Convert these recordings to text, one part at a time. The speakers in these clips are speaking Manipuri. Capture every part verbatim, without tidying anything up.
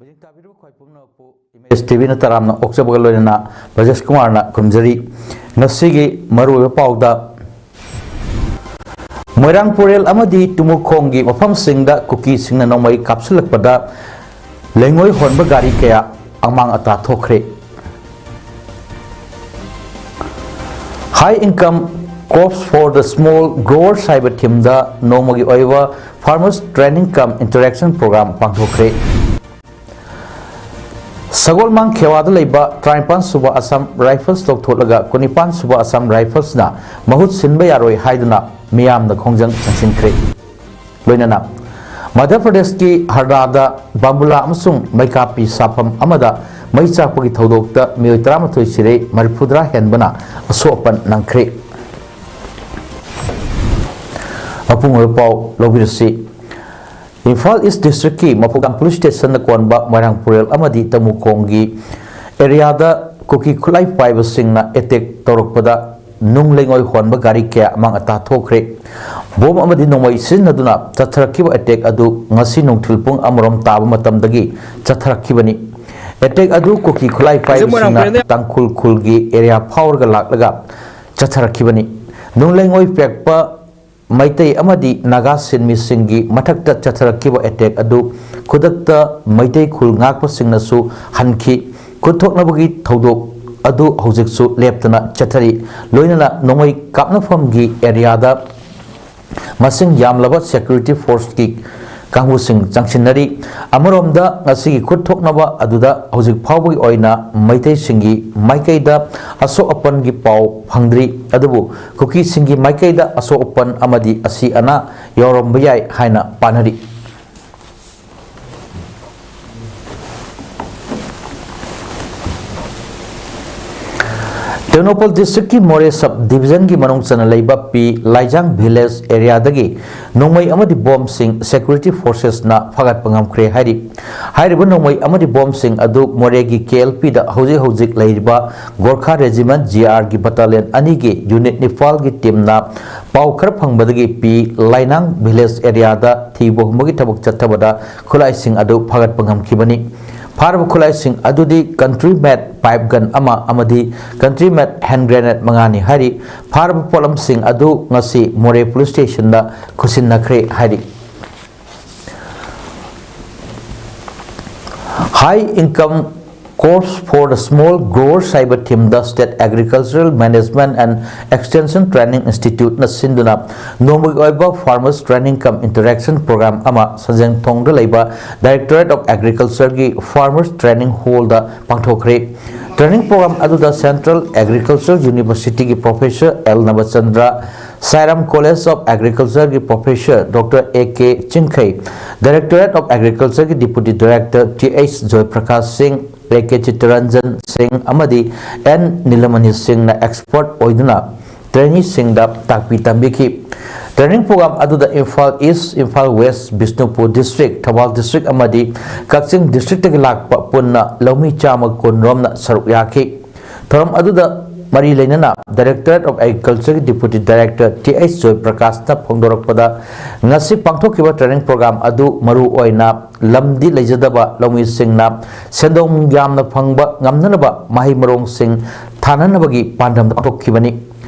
ꯂꯥꯏꯖꯦꯡ ꯇꯥꯕꯤꯔꯤꯕ ꯈ꯭ꯋꯥꯏ ꯄꯨꯝꯅꯃꯛꯄꯨ ꯏꯃꯦꯖ ꯇꯤ ꯚꯤꯅ ꯇꯔꯥꯝꯅ ꯑꯣꯛꯆꯕꯒ ꯂꯣꯏꯅꯅ ꯕ꯭ꯔꯖꯦꯁ ꯀꯨꯃꯥꯔꯅ ꯈꯨꯝꯖꯔꯤ꯫ ꯉꯁꯤꯒꯤ ꯃꯔꯨꯑꯣꯏꯕ ꯄꯥꯎꯗ, ꯃꯣꯏꯔꯥꯡ ꯄꯨꯔꯦꯜ ꯑꯃꯗꯤ ꯇꯨꯃꯨꯈꯣꯡꯒꯤ ꯃꯐꯝꯁꯤꯡꯗ ꯀꯨꯀꯤꯁꯤꯡꯅ ꯅꯣꯡꯃꯩ ꯀꯥꯞꯁꯤꯜꯂꯛꯄꯗ ꯂꯩꯉꯣꯏ ꯍꯣꯟꯕ ꯒꯥꯔꯤ ꯀꯌꯥ ꯑꯃꯥꯡ ꯑꯇꯥ ꯊꯣꯛꯈ꯭ꯔꯦ꯫ High Income Crops for the Small Growers ꯍꯥꯏꯕ ꯊꯤꯝꯗ ꯅꯣꯡꯃꯒꯤ ꯑꯣꯏꯕ Farmers Training cum Interaction Program ꯄꯥꯡꯊꯣꯛꯈ꯭ꯔꯦ꯫ ꯁꯒꯣꯜꯃꯥꯡ ꯈꯦꯋꯥꯗ ꯂꯩꯕ ꯇꯔꯥꯅꯤꯄꯥꯟ ꯁꯨꯕ ꯑꯁꯥꯝ ꯔꯥꯏꯐꯜꯁ ꯂꯧꯊꯣꯛꯂꯒ ꯀꯨꯟꯅꯤꯄꯥꯟ ꯁꯨꯕ ꯑꯁꯥꯝ ꯔꯥꯏꯐꯜꯁꯅ ꯃꯍꯨꯠ ꯁꯤꯟꯕ ꯌꯥꯔꯣꯏ ꯍꯥꯏꯗꯨꯅ ꯃꯤꯌꯥꯝꯅ ꯈꯣꯡꯖꯪ ꯆꯪꯁꯤꯟꯈ꯭ꯔꯦ꯫ ꯂꯣꯏꯅꯅ ꯃꯙ꯭ꯌ ꯄ꯭ꯔꯗꯦꯁꯀꯤ ꯍꯔꯗꯥꯗ ꯕꯥꯝꯕꯨꯂꯥ ꯑꯃꯁꯨꯡ ꯃꯩꯀꯥꯞꯄꯤ ꯁꯥꯐꯝ ꯑꯃꯗ ꯃꯩ ꯆꯥꯛꯄꯒꯤ ꯊꯧꯗꯣꯛꯇ ꯃꯤꯑꯣꯏ ꯇꯔꯥꯃꯥꯊꯣꯏ ꯁꯤꯔꯦ, ꯃꯔꯤꯐꯨꯇꯔꯥ ꯍꯦꯟꯕꯅ ꯑꯁꯣꯛ ꯑꯄꯟ ꯅꯪꯈ꯭ꯔꯦ꯫ ꯃꯄꯨꯡ ꯑꯣꯏꯕ ꯄꯥꯎ ꯂꯧꯕꯤꯔꯁꯤ꯫ ꯏꯝꯐꯥꯜ ꯏꯁ ꯗꯤꯁꯇ꯭ꯔꯤꯛꯀꯤ ꯃꯐꯧꯗꯥꯡ ꯄꯨꯂꯤꯁ ꯁ꯭ꯇꯦꯁꯟꯗ ꯀꯣꯟꯕ ꯃꯣꯏꯔꯥꯡ ꯄꯨꯔꯦꯜ ꯑꯃꯗꯤ ꯇꯃꯨꯈꯣꯡꯒꯤ ꯑꯦꯔꯤꯌꯥꯗ ꯀꯨꯀꯤ ꯈꯨꯠꯂꯥꯏ ꯄꯥꯏꯕꯁꯤꯡꯅ ꯑꯦꯇꯦꯛ ꯇꯧꯔꯛꯄꯗ ꯅꯨꯡ ꯂꯩꯉꯣꯏ ꯍꯣꯟꯕ ꯒꯥꯔꯤ ꯀꯌꯥ ꯑꯃꯥꯡ ꯑꯇꯥ ꯊꯣꯛꯈ꯭ꯔꯦ꯫ ꯕꯣꯝ ꯑꯃꯗꯤ ꯅꯣꯡꯃꯩ ꯁꯤꯖꯤꯟꯅꯗꯨꯅ ꯆꯠꯊꯔꯛꯈꯤꯕ ꯑꯦꯇꯦꯛ ꯑꯗꯨ ꯉꯁꯤ ꯅꯨꯡꯊꯤꯜ ꯄꯨꯡ ꯑꯃꯔꯣꯝ ꯇꯥꯕ ꯃꯇꯝꯗꯒꯤ ꯆꯠꯊꯔꯛꯈꯤꯕꯅꯤ꯫ ꯑꯦꯇꯦꯛ ꯑꯗꯨ ꯀꯨꯀꯤ ꯈꯨꯠꯂꯥꯏ ꯄꯥꯏꯕꯁꯤꯡꯅ ꯇꯥꯡꯈꯨꯜ ꯈꯨꯜꯒꯤ ꯑꯦꯔꯤꯌꯥ ꯐꯥꯎꯔꯒ ꯂꯥꯛꯂꯒ ꯆꯠꯊꯔꯛꯈꯤꯕꯅꯤ꯫ ꯅꯨꯡ ꯂꯩꯉꯣꯏ ꯄꯦꯛꯄ ꯃꯩꯇꯩ ꯑꯃꯗꯤ ꯅꯥꯒꯥ ꯁꯤꯟꯃꯤꯁꯤꯡꯒꯤ ꯃꯊꯛꯇ ꯆꯠꯊꯔꯛꯈꯤꯕ ꯑꯦꯇꯦꯛ ꯑꯗꯨ ꯈꯨꯗꯛꯇ ꯃꯩꯇꯩ ꯈꯨꯜ ꯉꯥꯛꯄꯁꯤꯡꯅꯁꯨ ꯍꯟꯈꯤ꯫ ꯈꯨꯠ ꯊꯣꯛꯅꯕꯒꯤ ꯊꯧꯗꯣꯛ ꯑꯗꯨ ꯍꯧꯖꯤꯛꯁꯨ ꯂꯦꯞꯇꯅ ꯆꯠꯊꯔꯤ꯫ ꯂꯣꯏꯅꯅ ꯅꯣꯡꯃꯩ ꯀꯥꯞꯅꯐꯝꯒꯤ ꯑꯦꯔꯤꯌꯥꯗ ꯃꯁꯤꯡ ꯌꯥꯝꯂꯕ ꯁꯦꯀ꯭ꯌꯨꯔꯤꯇꯤ ꯐꯣꯔꯁꯀꯤ ꯀꯥꯡꯕꯨꯁꯤꯡ ꯆꯪꯁꯤꯟꯅꯔꯤ꯫ ꯑꯃꯔꯣꯝꯗ ꯉꯁꯤꯒꯤ ꯈꯨꯠ ꯊꯣꯛꯅꯕ ꯑꯗꯨꯗ ꯍꯧꯖꯤꯛ ꯐꯥꯎꯕꯒꯤ ꯑꯣꯏꯅ ꯃꯩꯇꯩꯁꯤꯡꯒꯤ ꯃꯥꯏꯀꯩꯗ ꯑꯁꯣꯛ ꯑꯄꯟꯒꯤ ꯄꯥꯎ ꯐꯪꯗ꯭ꯔꯤ꯫ ꯑꯗꯨꯕꯨ ꯀꯨꯀꯤꯁꯤꯡꯒꯤ ꯃꯥꯏꯀꯩꯗ ꯑꯁꯣꯛ ꯑꯄꯟ ꯑꯃꯗꯤ ꯑꯁꯤ ꯑꯅꯥ ꯌꯥꯎꯔꯝꯕ ꯌꯥꯏ ꯍꯥꯏꯅ ꯄꯥꯅꯔꯤ꯫ ꯇꯦꯡꯅꯧꯄꯜ ꯗꯤꯁꯇ꯭ꯔꯤꯛꯀꯤ ꯃꯣꯔꯦ ꯁꯕ ꯗꯤꯕꯤꯖꯟꯒꯤ ꯃꯅꯨꯡ ꯆꯟꯅ ꯂꯩꯕ ꯄꯤ ꯂꯥꯏꯖꯥꯡ ꯚꯤꯂꯦꯖ ꯑꯦꯔꯤꯌꯥꯗꯒꯤ ꯅꯣꯡꯃꯩ ꯑꯃꯗꯤ ꯕꯣꯝꯁꯤꯡ ꯁꯦꯀ꯭ꯌꯨꯔꯤꯇꯤ ꯐꯣꯔꯁꯦꯁꯅ ꯐꯥꯒꯠꯄ ꯉꯝꯈ꯭ꯔꯦ ꯍꯥꯏꯔꯤ꯫ ꯍꯥꯏꯔꯤꯕ ꯅꯣꯡꯃꯩ ꯑꯃꯗꯤ ꯕꯣꯝꯁꯤꯡ ꯑꯗꯨ ꯃꯣꯔꯦꯒꯤ ꯀꯦ ꯑꯦꯜ ꯄꯤꯗ ꯍꯧꯖꯤꯛ ꯍꯧꯖꯤꯛ ꯂꯩꯔꯤꯕ ꯒꯣꯔꯈꯥ ꯔꯦꯖꯤꯃꯦꯟ ꯖꯤ ꯑꯥꯔꯒꯤ ꯕꯇꯥꯂꯤꯌꯟ ꯑꯅꯤꯒꯤ ꯌꯨꯅꯤꯠ ꯅꯤꯄꯥꯜꯒꯤ ꯇꯤꯝꯅ ꯄꯥꯎ ꯈꯔ ꯐꯪꯕꯗꯒꯤ ꯄꯤ ꯂꯥꯏꯅꯥꯡ ꯚꯤꯂꯦꯖ ꯑꯦꯔꯤꯌꯥꯗ ꯊꯤꯕ ꯍꯨꯝꯕꯒꯤ ꯊꯕꯛ ꯆꯠꯊꯕꯗ ꯈꯨꯠꯂꯥꯏꯁꯤꯡ ꯑꯗꯨ ꯐꯥꯒꯠꯄ ꯉꯝꯈꯤꯕꯅꯤ꯫ ꯐꯥꯔꯕ ꯈꯨꯠꯂꯥꯏꯁꯤꯡ ꯑꯗꯨꯗꯤ ꯀꯟꯇ꯭ꯔꯤ ꯃꯦꯠ ꯄꯥꯏꯞ ꯒꯟ ꯑꯃ ꯑꯃꯗꯤ ꯀꯟꯇ꯭ꯔꯤ ꯃꯦꯠ ꯍꯦꯟ ꯒ꯭ꯔꯦꯅꯦꯗ ꯃꯉꯥꯅꯤ ꯍꯥꯏꯔꯤ꯫ ꯐꯥꯔꯕ ꯄꯣꯠꯂꯝꯁꯤꯡ ꯑꯗꯨ ꯉꯁꯤ ꯃꯣꯔꯦ ꯄꯨꯂꯤꯁ ꯁ꯭ꯇꯦꯁꯟꯗ ꯈꯨꯠꯁꯤꯟꯅꯈ꯭ꯔꯦ ꯍꯥꯏꯔꯤ꯫ High Income Course for the Small Growers ꯍꯥꯏꯕ ꯊꯤꯝꯗ State Agricultural Management and Extension Training Instituteꯅ ꯁꯤꯟꯗꯨꯅ ꯅꯣꯡꯃꯒꯤ ꯑꯣꯏꯕ Farmers Training cum Interaction Program ꯑꯃ ꯁꯟꯖꯦꯡꯊꯣꯡꯗ ꯂꯩꯕ Directorate of Agricultureꯒꯤ Farmers Training Hallꯗ ꯄꯥꯡꯊꯣꯛꯈ꯭ꯔꯦ꯫ ꯇ꯭ꯔꯦꯅꯤꯡ ꯄ꯭ꯔꯣꯒ꯭ꯔꯥꯝ ꯑꯗꯨꯗ Central Agriculture Universityꯒꯤ Professor L Nabachandra, Sairam College of Agricultureꯒꯤ Professor Doctor A K Chingkhei, Directorate of Agricultureꯒꯤ Deputy Director T H Joyprakash Singh, A ꯀꯦ ꯆꯤꯠꯇꯔꯟꯖꯟ ꯁꯤꯡ ꯑꯃꯗꯤ ꯑꯦꯟ ꯅꯤꯂꯃꯅꯤ ꯁꯤꯡꯅ ꯑꯦꯛꯁꯄꯔꯠ ꯑꯣꯏꯗꯨꯅ ꯇ꯭ꯔꯦꯅꯤꯁꯤꯡꯗ ꯇꯥꯛꯄꯤ ꯇꯝꯕꯤꯈꯤ꯫ ꯇ꯭ꯔꯦꯅꯤꯡ ꯄ꯭ꯔꯣꯒ꯭ꯔꯥꯝ ꯑꯗꯨꯗ Imphal East, Imphal West, Bishnupur district, Thoubal district ꯑꯃꯗꯤ ꯀꯛꯆꯤꯡ ꯗꯤꯁꯇ꯭ꯔꯤꯛꯇꯒꯤ ꯂꯥꯛꯄ ꯄꯨꯟꯅ ꯂꯧꯃꯤ ꯆꯥꯝꯃ ꯀꯨꯟ ꯔꯣꯝꯅ ꯁꯔꯨꯛ ꯌꯥꯈꯤ꯫ ꯊꯧꯔꯝ ꯑꯗꯨꯗ ꯃꯔꯤ ꯂꯩꯅꯅ Directorate of Agricultureꯒꯤ Deputy Director ꯇꯤ ꯑꯩꯆ ꯖꯣꯏꯄ꯭ꯔꯀꯥꯁꯅ ꯐꯣꯡꯗꯣꯔꯛꯄꯗ, ꯉꯁꯤ ꯄꯥꯡꯊꯣꯛꯈꯤꯕ ꯇ꯭ꯔꯦꯅꯤꯡ ꯄ꯭ꯔꯣꯒ꯭ꯔꯥꯝ ꯑꯗꯨ ꯃꯔꯨ ꯑꯣꯏꯅ ꯂꯝꯗꯤ ꯂꯩꯖꯗꯕ ꯂꯧꯃꯤꯁꯤꯡꯅ ꯁꯦꯟꯗꯣꯡ ꯌꯥꯝꯅ ꯐꯪꯕ ꯉꯝꯅꯅꯕ ꯃꯍꯩ ꯃꯔꯣꯡꯁꯤꯡ ꯊꯥꯅꯅꯕꯒꯤ ꯄꯥꯟꯗꯝꯗ ꯄꯥꯡꯊꯣꯛꯈꯤꯕꯅꯤ꯫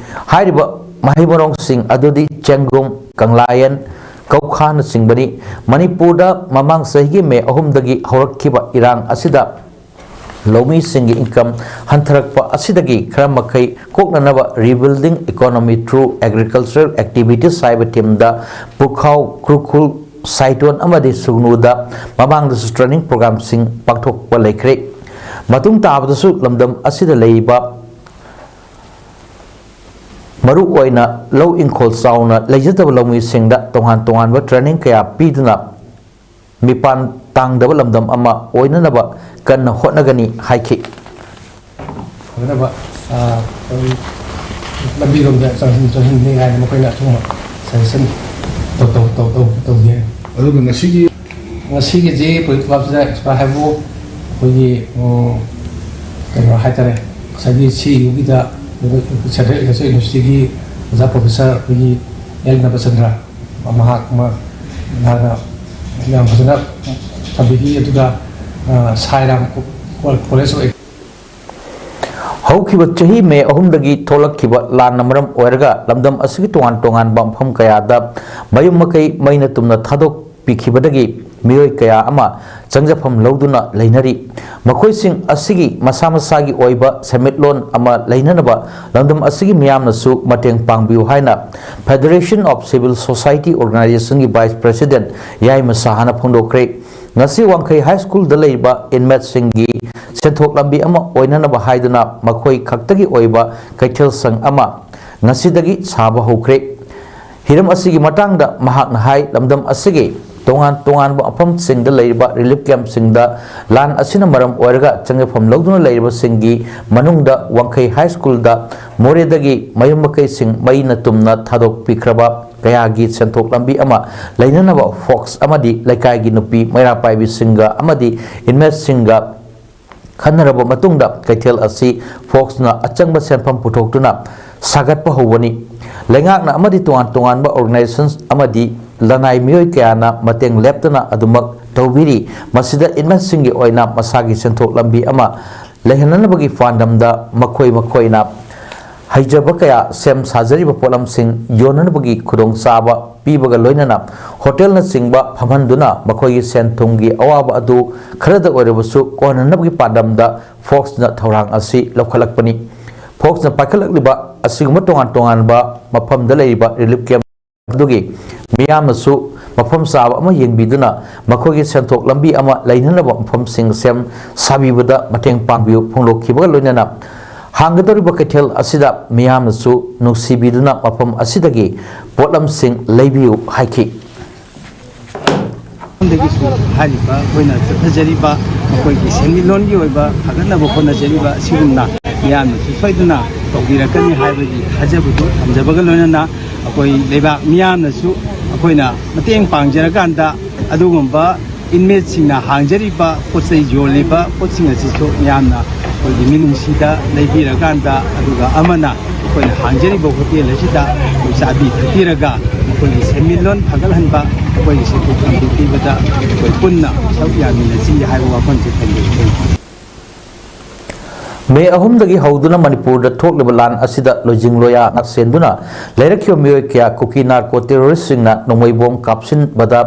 ꯍꯥꯏꯔꯤꯕ ꯃꯍꯩ ꯃꯔꯣꯡꯁꯤꯡ ꯑꯗꯨꯗꯤ ꯆꯦꯡꯒꯨꯝ, ꯀꯪꯂꯥꯌꯦꯟ, ꯀꯧꯈꯥꯅꯆꯤꯡꯕꯅꯤ꯫ ꯃꯅꯤꯄꯨꯔꯗ ꯃꯃꯥꯡ ꯆꯍꯤꯒꯤ ꯃꯦ ꯑꯍꯨꯝꯗꯒꯤ ꯍꯧꯔꯛꯈꯤꯕ ꯏꯔꯥꯡ ꯑꯁꯤꯗ ꯂꯧꯃꯤꯁꯤꯡꯒꯤ ꯏꯟꯀꯝ ꯍꯟꯊꯔꯛꯄ ꯑꯁꯤꯗꯒꯤ ꯈꯔ ꯃꯈꯩ ꯀꯣꯛꯅꯅꯕ Rebuilding Economy Through Agricultural Activities ꯍꯥꯏꯕ ꯊꯤꯝꯗ ꯄꯨꯈꯥꯎ, ꯈꯨꯔꯈꯨꯜ, ꯁꯥꯏꯇꯣꯟ ꯑꯃꯗꯤ ꯁꯨꯒꯅꯨꯗ ꯃꯃꯥꯡꯗꯁꯨ ꯇ꯭ꯔꯦꯅꯤꯡ ꯄ꯭ꯔꯣꯒ꯭ꯔꯥꯝꯁꯤꯡ ꯄꯥꯡꯊꯣꯛꯄ ꯂꯩꯈ꯭ꯔꯦ꯫ ꯃꯇꯨꯡ ꯇꯥꯕꯗꯁꯨ ꯂꯝꯗꯝ ꯑꯁꯤꯗ ꯂꯩꯔꯤꯕ ꯃꯔꯨ ꯑꯣꯏꯅ ꯂꯧ ꯏꯪꯈꯣꯜ ꯆꯥꯎꯅ ꯂꯩꯖꯗꯕ ꯂꯧꯃꯤꯁꯤꯡꯗ ꯇꯣꯉꯥꯟ ꯇꯣꯉꯥꯟꯕ ꯇ꯭ꯔꯦꯅꯤꯡ ꯀꯌꯥ ꯄꯤꯗꯨꯅ ꯃꯤꯄꯥꯟ ꯇꯥꯡꯗꯕ ꯂꯝꯗꯝ ꯑꯃ ꯑꯣꯏꯅꯅꯕ ꯀꯟꯅ ꯍꯣꯠꯅꯒꯅꯤ ꯍꯥꯏꯈꯤ꯫ ꯐꯒꯗꯕ, ꯑ, ꯑꯩꯈꯣꯏ ꯂꯝꯕꯤꯔꯣꯝꯗ ꯆꯪꯍꯟ-, ꯆꯪꯍꯟꯅꯤꯡꯉꯥꯏꯅ ꯃꯈꯣꯏꯅ ꯑꯁꯤꯒꯨꯝꯕ suggestion ꯇꯧ-, ꯇꯧ-, ꯇꯧ-, ꯇꯧ-, ꯇꯧꯒꯦ꯫ ꯑꯗꯨꯒ ꯉꯁꯤꯒꯤ ꯉꯁꯤꯒꯤꯁꯤ ꯄꯣꯂꯤꯇꯤꯀꯦꯜꯁꯤꯗ ꯑꯦꯛꯁꯄꯥꯌꯔ ꯍꯥꯏꯕꯨ ꯑꯩꯈꯣꯏꯒꯤ, ꯎꯝ, ꯀꯩꯅꯣ ꯍꯥꯏꯇꯥꯔꯦ, ꯉꯁꯥꯏꯒꯤ ꯁꯤ ꯌꯨꯒꯤꯗ Central Agriculture Universityꯒꯤ ꯑꯣꯖꯥ ꯄ꯭ꯔꯣꯐꯦꯁꯔ ꯑꯩꯈꯣꯏꯒꯤ ꯑꯦꯜ ꯅꯕꯆꯟꯗ꯭ꯔ, ꯃꯍꯥꯛ, ꯃꯍꯥꯛꯅ ꯌꯥꯝ ꯐꯖꯅ ꯊꯝꯕꯤꯈꯤ꯫ ꯑꯗꯨꯒ, ꯑ, ꯁꯥꯏꯔꯥꯝ ꯀꯣ-, ꯀꯣꯂꯦꯖ ꯑꯣꯐ ꯍꯧꯈꯤꯕ ꯆꯍꯤ ꯃꯦ ꯑꯍꯨꯝꯗꯒꯤ ꯊꯣꯛꯂꯛꯈꯤꯕ ꯂꯥꯟꯅ ꯃꯔꯝ ꯑꯣꯏꯔꯒ ꯂꯝꯗꯝ ꯑꯁꯤꯒꯤ ꯇꯣꯉꯥꯟ ꯇꯣꯉꯥꯟꯕ ꯃꯐꯝ ꯀꯌꯥꯗ ꯃꯌꯨꯝ ꯃꯀꯩ ꯃꯩꯅ ꯇꯨꯝꯅ ꯊꯥꯗꯣꯛꯄꯤꯈꯤꯕꯗꯒꯤ ꯃꯤꯑꯣꯏ ꯀꯌꯥ ꯑꯃ ꯆꯪꯖꯐꯝ ꯂꯧꯗꯨꯅ ꯂꯩꯅꯔꯤ꯫ ꯃꯈꯣꯏꯁꯤꯡ ꯑꯁꯤꯒꯤ ꯃꯁꯥ ꯃꯁꯥꯒꯤ ꯑꯣꯏꯕ ꯁꯦꯟꯃꯤꯠꯂꯣꯟ ꯑꯃ ꯂꯩꯅꯅꯕ ꯂꯝꯗꯝ ꯑꯁꯤꯒꯤ ꯃꯤꯌꯥꯝꯅꯁꯨ ꯃꯇꯦꯡ ꯄꯥꯡꯕꯤꯌꯨ ꯍꯥꯏꯅ Federation of Civil Society Organizationꯒꯤ Vice President ꯌꯥꯏꯃ ꯁꯍꯥꯅ ꯐꯣꯡꯗꯣꯛꯈ꯭ꯔꯦ꯫ ꯉꯁꯤ ꯋꯥꯡꯈꯩ ꯍꯥꯏ ꯁ꯭ꯀꯨꯜꯗ ꯂꯩꯔꯤꯕ inmateꯁꯤꯡꯒꯤ ꯁꯦꯟꯊꯣꯛ ꯂꯝꯕꯤ ꯑꯃ ꯑꯣꯏꯅꯅꯕ ꯍꯥꯏꯗꯨꯅ ꯃꯈꯣꯏ ꯈꯛꯇꯒꯤ ꯑꯣꯏꯕ ꯀꯩꯊꯦꯜ ꯁꯪ ꯑꯃ ꯉꯁꯤꯗꯒꯤ ꯁꯥꯕ ꯍꯧꯈ꯭ꯔꯦ꯫ ꯍꯤꯔꯝ ꯑꯁꯤꯒꯤ ꯃꯇꯥꯡꯗ ꯃꯍꯥꯛꯅ ꯍꯥꯏ, ꯂꯝꯗꯝ ꯑꯁꯤꯒꯤ ꯇꯣꯉꯥꯟ ꯇꯣꯉꯥꯟꯕ ꯃꯐꯝꯁꯤꯡꯗ ꯂꯩꯔꯤꯕ relief campꯁꯤꯡꯗ ꯂꯥꯟ ꯑꯁꯤꯅ ꯃꯔꯝ ꯑꯣꯏꯔꯒ ꯆꯪꯖꯐꯝ ꯂꯧꯗꯨꯅ ꯂꯩꯔꯤꯕꯁꯤꯡꯒꯤ ꯃꯅꯨꯡꯗ ꯋꯥꯡꯈꯩ ꯍꯥꯏ ꯁ꯭ꯀꯨꯜꯗ ꯃꯣꯔꯦꯗꯒꯤ ꯃꯌꯨꯝ ꯃꯀꯩꯁꯤꯡ ꯃꯩꯅ ꯇꯨꯝꯅ ꯊꯥꯗꯣꯛꯄꯤꯈ꯭ꯔꯕ ꯀꯌꯥꯒꯤ ꯁꯦꯟꯊꯣꯛ ꯂꯝꯕꯤ ꯑꯃ ꯂꯩꯅꯅꯕ ꯐꯣꯛꯁ ꯑꯃꯗꯤ ꯂꯩꯀꯥꯏꯒꯤ ꯅꯨꯄꯤ ꯃꯩꯔꯥ ꯄꯥꯏꯕꯤꯁꯤꯡꯒ ꯑꯃꯗꯤ inmateꯁꯤꯡꯒ ꯈꯟꯅꯔꯕ ꯃꯇꯨꯡꯗ ꯀꯩꯊꯦꯜ ꯑꯁꯤ ꯐꯣꯛꯁꯅ ꯑꯆꯪꯕ ꯁꯦꯟꯐꯝ ꯄꯨꯊꯣꯛꯇꯨꯅ ꯁꯥꯒꯠꯄ ꯍꯧꯕꯅꯤ꯫ ꯂꯩꯉꯥꯛꯅ ꯑꯃꯗꯤ ꯇꯣꯉꯥꯟ ꯇꯣꯉꯥꯟꯕ organizations ꯑꯃꯗꯤ ꯂꯅꯥꯏ ꯃꯤꯑꯣꯏ ꯀꯌꯥꯅ ꯃꯇꯦꯡ ꯂꯦꯞꯇꯅ ꯑꯗꯨꯃꯛ ꯇꯧꯕꯤꯔꯤ꯫ ꯃꯁꯤꯗ inmateꯁꯤꯡꯒꯤ ꯑꯣꯏꯅ ꯃꯁꯥꯒꯤ ꯁꯦꯟꯊꯣꯛ ꯂꯝꯕꯤ ꯑꯃ ꯂꯩꯍꯟꯅꯅꯕꯒꯤ ꯄꯥꯟꯗꯝꯗ ꯃꯈꯣꯏ ꯃꯈꯣꯏꯅ ꯍꯩꯖꯕ ꯀꯌꯥ ꯁꯦꯝ ꯁꯥꯖꯔꯤꯕ ꯄꯣꯠꯂꯝꯁꯤꯡ ꯌꯣꯟꯅꯅꯕꯒꯤ ꯈꯨꯗꯣꯡꯆꯥꯕ ꯄꯤꯕꯒ ꯂꯣꯏꯅꯅ ꯍꯣꯇꯦꯜꯅꯆꯤꯡꯕ ꯐꯝꯍꯟꯗꯨꯅ ꯃꯈꯣꯏꯒꯤ ꯁꯦꯟ ꯊꯨꯝꯒꯤ ꯑꯋꯥꯕ ꯑꯗꯨ ꯈꯔꯗ ꯑꯣꯏꯔꯕꯁꯨ ꯀꯣꯟꯅꯅꯕꯒꯤ ꯄꯥꯟꯗꯝꯗ ꯐꯣꯛꯁꯅ ꯊꯧꯔꯥꯡ ꯑꯁꯤ ꯂꯧꯈꯠꯂꯛꯄꯅꯤ꯫ ꯐꯣꯛꯁꯅ ꯄꯥꯏꯈꯠꯂꯛꯂꯤꯕ ꯑꯁꯤꯒꯨꯝꯕ ꯇꯣꯉꯥꯟ ꯇꯣꯉꯥꯟꯕ ꯃꯐꯝꯗ ꯂꯩꯔꯤꯕ relief camp ꯑꯗꯨꯒꯤ ꯃꯤꯌꯥꯝꯅꯁꯨ ꯃꯐꯝ ꯆꯥꯕ ꯑꯃ ꯌꯦꯡꯕꯤꯗꯨꯅ ꯃꯈꯣꯏꯒꯤ ꯁꯦꯟꯊꯣꯛ ꯂꯝꯕꯤ ꯑꯃ ꯂꯩꯅꯅꯕ ꯃꯐꯝꯁꯤꯡ ꯁꯦꯝ ꯁꯥꯕꯤꯕꯗ ꯃꯇꯦꯡ ꯄꯥꯡꯕꯤꯌꯨ ꯐꯣꯡꯗꯣꯛꯈꯤꯕꯒ ꯂꯣꯏꯅꯅ ꯍꯥꯡꯒꯗꯧꯔꯤꯕ ꯀꯩꯊꯦꯜ ꯑꯁꯤꯗ ꯃꯤꯌꯥꯝꯅꯁꯨ ꯅꯨꯡꯁꯤꯕꯤꯗꯨꯅ ꯃꯐꯝ ꯑꯁꯤꯗꯒꯤ ꯄꯣꯠꯂꯝꯁꯤꯡ ꯂꯩꯕꯤꯌꯨ ꯍꯥꯏꯈꯤ꯫ ꯗꯒꯤꯁꯨ ꯍꯥꯏꯔꯤꯕ ꯑꯩꯈꯣꯏꯅ ꯆꯠꯊꯖꯔꯤꯕ ꯃꯈꯣꯏꯒꯤ ꯁꯦꯟꯃꯤꯠꯂꯣꯟꯒꯤ ꯑꯣꯏꯕ ꯐꯒꯠꯅꯕ ꯍꯣꯠꯅꯖꯔꯤꯕ ꯑꯁꯤꯒꯨꯝꯅ ꯃꯤꯌꯥꯝꯅꯁꯨ ꯁꯣꯏꯗꯅ ꯇꯧꯕꯤꯔꯛꯀꯅꯤ ꯍꯥꯏꯕꯒꯤ ꯊꯥꯖꯕꯗꯨ ꯊꯝꯖꯕꯒ ꯂꯣꯏꯅꯅ, ꯑꯩꯈꯣꯏ ꯂꯩꯕꯥꯛ ꯃꯤꯌꯥꯝꯅꯁꯨ ꯑꯩꯈꯣꯏꯅ ꯃꯇꯦꯡ ꯄꯥꯡꯖꯔꯀꯥꯟꯗ ꯑꯗꯨꯒꯨꯝꯕ ꯏꯟꯃꯦꯠꯁꯤꯡꯅ ꯍꯥꯡꯖꯔꯤꯕ ꯄꯣꯠ ꯆꯩ ꯌꯣꯜꯂꯤꯕ ꯄꯣꯠꯁꯤꯡ ꯑꯁꯤꯁꯨ ꯃꯤꯌꯥꯝꯅ ꯑꯩꯈꯣꯏꯒꯤ ꯃꯤꯅꯨꯡꯁꯤꯗ ꯂꯩꯕꯤꯔꯀꯥꯟꯗ, ꯑꯗꯨꯒ ꯑꯃꯅ ꯑꯩꯈꯣꯏꯅ ꯍꯥꯡꯖꯔꯤꯕ ꯍꯣꯇꯦꯜ ꯑꯁꯤꯗ ꯑꯩꯈꯣꯏ ꯆꯥꯕꯤ ꯊꯛꯄꯤꯔꯒ ꯃꯈꯣꯏꯒꯤ ꯁꯦꯟꯃꯤꯠꯂꯣꯟ ꯐꯒꯠꯍꯟꯕ, ꯃꯈꯣꯏꯒꯤ ꯁꯦꯟꯊꯣꯛ ꯂꯝꯕꯤ ꯄꯤꯕꯗ ꯑꯩꯈꯣꯏ ꯄꯨꯟꯅ ꯁꯔꯨꯛ ꯌꯥꯃꯤꯟꯅꯁꯤ ꯍꯥꯏꯕ ꯋꯥꯐꯝꯁꯤ ꯊꯝꯖꯔꯤ꯫ ꯃꯦ ꯑꯍꯨꯝꯗꯒꯤ ꯍꯧꯗꯨꯅ ꯃꯅꯤꯄꯨꯔꯗ ꯊꯣꯛꯂꯤꯕ ꯂꯥꯟ ꯑꯁꯤꯗ ꯂꯣꯏꯖꯤꯡ ꯂꯣꯌꯥ ꯉꯥꯛꯁꯦꯟꯗꯨꯅ ꯂꯩꯔꯛꯈꯤꯕ ꯃꯤꯑꯣꯏ ꯀꯌꯥ ꯀꯨꯀꯤ ꯅꯥꯔꯀꯣ ꯇꯦꯔꯣꯔꯤꯁꯁꯤꯡꯅ ꯅꯣꯡꯃꯩ ꯕꯣꯝ ꯀꯥꯞꯁꯤꯟꯕꯗ